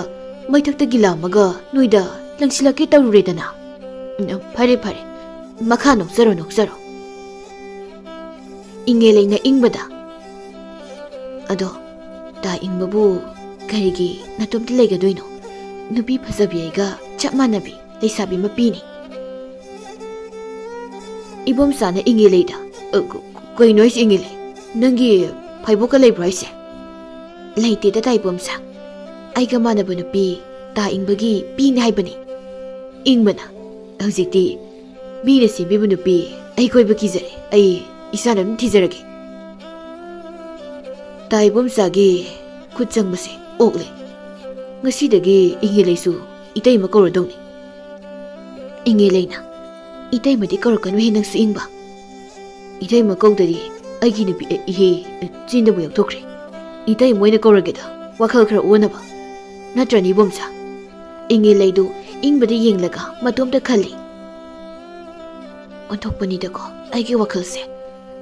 ꯃꯩꯊꯛꯇꯒꯤ ꯂꯥꯝꯃꯒ ꯅꯣꯏꯗ ꯂꯪꯁꯤꯜꯂꯛꯀꯦ ꯇꯧꯔꯨꯔꯦꯗꯅ꯫ ꯎꯝ, ꯐꯔꯦ, ꯐꯔꯦ, ꯃꯈꯥ ꯅꯣꯛꯆꯔꯣ, ꯅꯣꯛꯆꯔꯣ꯫" ꯏꯉꯦꯂꯩꯅ ꯏꯪꯕꯗ, "ꯑꯗꯣ, ꯇꯥ ꯏꯪꯕꯕꯨ ꯀꯔꯤꯒꯤ ꯅꯇꯣꯝꯇ ꯂꯩꯒꯗꯣꯏꯅꯣ? ꯅꯨꯄꯤ ꯐꯖꯕꯤ ꯑꯩꯒ ꯆꯞ ꯃꯥꯟꯅꯕꯤ ꯂꯩꯁꯥꯕꯤ ꯃꯄꯤꯅꯤ꯫" ꯏꯕꯣꯝꯆꯥꯅ ꯏꯉꯦꯂꯩꯗ, "ꯑ, ꯀ-, ꯀꯩꯅꯣ ꯍꯥꯏꯁꯦ ꯏꯉꯦꯂꯩ? ꯅꯪꯒꯤ ꯐꯩꯕꯣꯛꯀ ꯂꯩꯕ꯭ꯔꯣ ꯍꯥꯏꯁꯦ?" "ꯂꯩꯇꯦꯗ ꯇꯥ ꯏꯕꯣꯝꯆꯥ꯫ ꯑꯩꯒ ꯃꯥꯟꯅꯕ ꯅꯨꯄꯤ ꯇꯥ ꯏꯪꯕꯒꯤ ꯄꯤꯅꯤ ꯍꯥꯏꯕꯅꯤ꯫" ꯏꯪꯕꯅ, "ꯍꯧꯖꯤꯛꯇꯤ ꯃꯤꯅ ꯁꯦꯝꯕꯤꯕ ꯅꯨꯄꯤ ꯑꯩ ꯀꯣꯏꯕ ꯀꯤꯖꯔꯦ꯫ ꯑꯩ ꯏꯁꯥꯅ ꯑꯗꯨꯝ ꯊꯤꯖꯔꯒꯦ꯫" ꯇꯥ ꯏꯕꯣꯝꯆꯥꯒꯤ ꯈꯨꯠ ꯆꯪꯕꯁꯦ ꯑꯣꯛꯂꯦ꯫ "ꯉꯁꯤꯗꯒꯤ ꯏꯉꯦꯂꯩꯁꯨ ꯏꯇꯩꯃ ꯀꯧꯔꯗꯧꯅꯤ꯫" ꯏꯉꯦꯂꯩꯅ, "ꯏꯇꯩꯃꯗꯤ ꯀꯧꯔꯛꯀꯅꯨꯍꯦ ꯅꯪꯁꯨ ꯏꯪꯕ꯫ ꯏꯇꯩꯃ ꯀꯧꯗꯗꯤ ꯑꯩꯒꯤ ꯅꯨꯄꯤ, ꯑꯦ, ꯏꯍꯦ, ꯑꯦ, ꯆꯦꯟꯗꯕ ꯌꯥꯎꯊꯣꯛꯈ꯭ꯔꯦ꯫ ꯏꯇꯩꯃ ꯑꯣꯏꯅ ꯀꯧꯔꯒꯦꯗ, ꯋꯥꯈꯜ ꯈꯔ ꯑꯣꯟꯅꯕ꯫ ꯅꯠꯇ꯭ꯔꯅꯦ ꯏꯕꯣꯝꯆꯥ?" ꯏꯉꯦꯂꯩꯗꯨ ꯏꯪꯕꯗ ꯌꯦꯡꯂꯒ ꯃꯇꯣꯝꯇ ꯈꯜꯂꯤ꯫ "ꯑꯣꯟꯊꯣꯛꯄꯅꯤꯗꯀꯣ ꯑꯩꯒꯤ ꯋꯥꯈꯜꯁꯦ꯫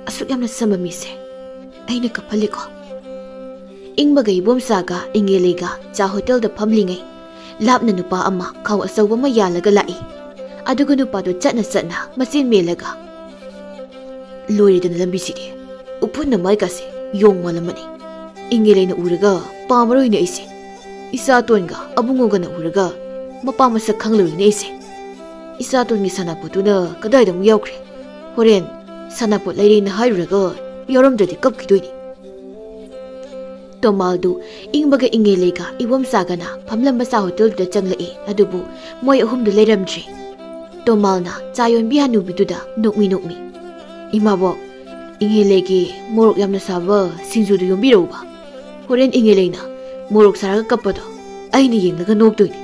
ꯑꯁꯨꯛ ꯌꯥꯝꯅ ꯆꯝꯕ ꯃꯤꯁꯦ ꯑꯩꯅ ꯀꯞꯍꯜꯂꯦꯀꯣ꯫" ꯏꯪꯕꯒ ꯏꯕꯣꯝꯆꯥꯒ ꯏꯉꯦꯂꯩꯒ ꯆꯥ ꯍꯣꯇꯦꯜꯗ ꯐꯝꯂꯤꯉꯩ, ꯂꯥꯞꯅ ꯅꯨꯄꯥ ꯑꯃ ꯈꯥꯎ ꯑꯆꯧꯕ ꯑꯃ ꯌꯥꯜꯂꯒ ꯂꯥꯛꯏ꯫ ꯑꯗꯨꯒ ꯅꯨꯄꯥꯗꯨ ꯆꯠꯅ ꯆꯠꯅ ꯃꯆꯤꯟ ꯃꯦꯜꯂꯒ, "ꯂꯣꯏꯔꯦꯗꯅ ꯂꯝꯕꯤꯁꯤꯗꯤ꯫ ꯎꯐꯨꯟꯅ ꯃꯥꯏꯀꯥꯁꯦ ꯌꯣꯡ ꯃꯥꯜꯂꯝꯃꯅꯤ꯫ ꯏꯉꯦꯂꯩꯅ ꯎꯔꯒ ꯄꯥꯝꯃꯔꯣꯏꯅꯦ ꯑꯩꯁꯦ꯫ ꯏꯆꯥꯇꯣꯟꯒ ꯑꯕꯨꯡꯉꯣꯒꯅ ꯎꯔꯒ ꯃꯄꯥ ꯃꯁꯛ ꯈꯪꯂꯨꯔꯤꯅꯦ ꯑꯩꯁꯦ꯫ ꯏꯆꯥꯇꯣꯟꯒꯤ ꯁꯥꯟꯅꯄꯣꯠꯇꯨꯅ ꯀꯗꯥꯏꯗ ꯑꯃꯨꯛ ꯌꯥꯎꯈ꯭ꯔꯦ? ꯍꯣꯔꯦꯟ ꯁꯥꯟꯅꯄꯣꯠ ꯂꯩꯔꯦꯅ ꯍꯥꯏꯔꯨꯔꯒ ꯌꯥꯎꯔꯝꯗ꯭ꯔꯗꯤ ꯀꯞꯈꯤꯗꯣꯏꯅꯤ꯫ ꯇꯣꯃꯥꯜꯗꯨ ꯏꯪꯕꯒ ꯏꯪꯉꯦꯂꯩꯒ ꯏꯕꯣꯝꯆꯥꯒꯅ ꯐꯝꯂꯝꯕ ꯆꯥ ꯍꯣꯇꯦꯜꯗꯨꯗ ꯆꯪꯂꯛꯏ꯫ ꯑꯗꯨꯕꯨ ꯃꯣꯏ ꯑꯍꯨꯝꯗꯨ ꯂꯩꯔꯝꯗ꯭ꯔꯦ꯫ ꯇꯣꯃꯥꯜꯅ ꯆꯥ ꯌꯣꯟꯕꯤ ꯍꯅꯨꯕꯤꯗꯨꯗ ꯅꯣꯛꯃꯤ ꯅꯣꯛꯃꯤ, "ꯏꯃꯥꯕꯣꯛ, ꯏꯪꯉꯦꯂꯩꯒꯤ ꯃꯣꯔꯣꯛ ꯌꯥꯝꯅ ꯁꯥꯕ ꯁꯤꯡꯖꯨꯗꯨ ꯌꯣꯝꯕꯤꯔꯛꯎꯕ꯫ ꯍꯣꯔꯦꯟ ꯏꯪꯉꯦꯂꯩꯅ ꯃꯣꯔꯣꯛ ꯁꯥꯔꯒ ꯀꯞꯄꯗꯣ ꯑꯩꯅ ꯌꯦꯡꯂꯒ ꯅꯣꯛꯇꯣꯏꯅꯤ꯫"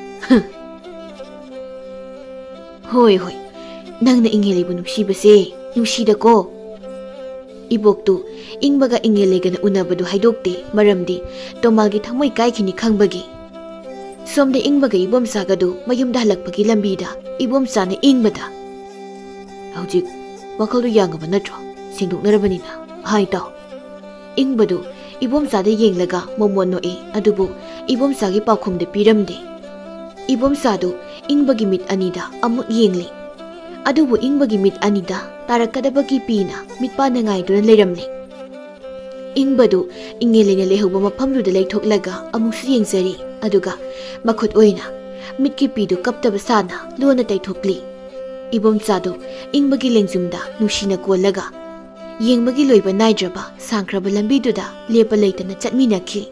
"ꯍꯣꯏ, ꯍꯣꯏ, ꯅꯪꯅ ꯏꯪꯉꯦꯂꯩꯕꯨ ꯅꯨꯡꯁꯤꯕꯁꯦ ꯅꯨꯡꯁꯤꯗꯀꯣ꯫" ꯏꯕꯣꯛꯇꯨ ꯏꯪꯕꯒ ꯏꯪꯉꯦꯂꯩꯒꯅ ꯎꯅꯕꯗꯨ ꯍꯥꯏꯗꯣꯛꯇꯦ, ꯃꯔꯝꯗꯤ ꯇꯣꯃꯥꯜꯒꯤ ꯊꯃꯣꯏ ꯀꯥꯏꯈꯤꯅꯤ ꯈꯪꯕꯒꯤ꯫ ꯁꯣꯝꯗ ꯏꯪꯕꯒ ꯏꯕꯣꯝꯆꯥꯒꯗꯨ ꯃꯌꯨꯝꯗ ꯍꯜꯂꯛꯄꯒꯤ ꯂꯝꯕꯤꯗ ꯏꯕꯣꯝꯆꯥꯅ ꯏꯪꯕꯗ, "ꯍꯧꯖꯤꯛ ꯋꯥꯈꯜꯗꯨ ꯌꯥꯡꯉꯕ ꯅꯠꯇ꯭ꯔꯣ? ꯁꯦꯡꯗꯣꯛꯅꯔꯕꯅꯤꯅ ꯍꯥꯏ ꯇꯥꯎ꯫" ꯏꯪꯕꯗꯨ ꯏꯕꯣꯝꯆꯥꯗ ꯌꯦꯡꯂꯒ ꯃꯣꯃꯣꯟ ꯅꯣꯛꯏ, ꯑꯗꯨꯕꯨ ꯏꯕꯣꯝꯆꯥꯒꯤ ꯄꯥꯎꯈꯨꯝꯗꯤ ꯄꯤꯔꯝꯗꯦ꯫ ꯏꯕꯣꯝꯆꯥꯗꯨ ꯏꯪꯕꯒꯤ ꯃꯤꯠ ꯑꯅꯤꯗ ꯑꯃꯨꯛ ꯌꯦꯡꯂꯤ꯫ ꯑꯗꯨꯕꯨ ꯏꯪꯕꯒꯤ ꯃꯤꯠ ꯑꯅꯤꯗ ꯇꯥꯔꯛꯀꯗꯕꯒꯤ ꯄꯤꯅ ꯃꯤꯠꯄꯥꯟꯗ ꯉꯥꯏꯗꯨꯅ ꯂꯩꯔꯝꯂꯦ꯫ ꯏꯪꯕꯗꯨ ꯏꯪꯉꯦꯂꯩꯅ ꯂꯩꯍꯧꯕ ꯃꯐꯝꯗꯨꯗ ꯂꯩꯊꯣꯛꯂꯒ ꯑꯃꯨꯛꯁꯨ ꯌꯦꯡꯖꯔꯤ, ꯑꯗꯨꯒ ꯃꯈꯨꯠ ꯑꯣꯏꯅ ꯃꯤꯠꯀꯤ ꯄꯤꯗꯨ ꯀꯞꯇꯕ ꯁꯥꯅ ꯂꯣꯟꯅ ꯇꯩꯊꯣꯛꯂꯤ꯫ ꯏꯕꯣꯝꯆꯥꯗꯨ ꯏꯪꯕꯒꯤ ꯂꯦꯡꯖꯨꯝꯗ ꯅꯨꯡꯁꯤꯅ ꯀꯣꯜꯂꯒ ꯌꯦꯡꯕꯒꯤ ꯂꯣꯏꯕ ꯅꯥꯏꯗ꯭ꯔꯕ ꯁꯥꯡꯈ꯭ꯔꯕ ꯂꯝꯕꯤꯗꯨꯗ ꯂꯦꯞꯄ ꯂꯩꯇꯅ ꯆꯠꯃꯤꯟꯅꯈꯤ꯫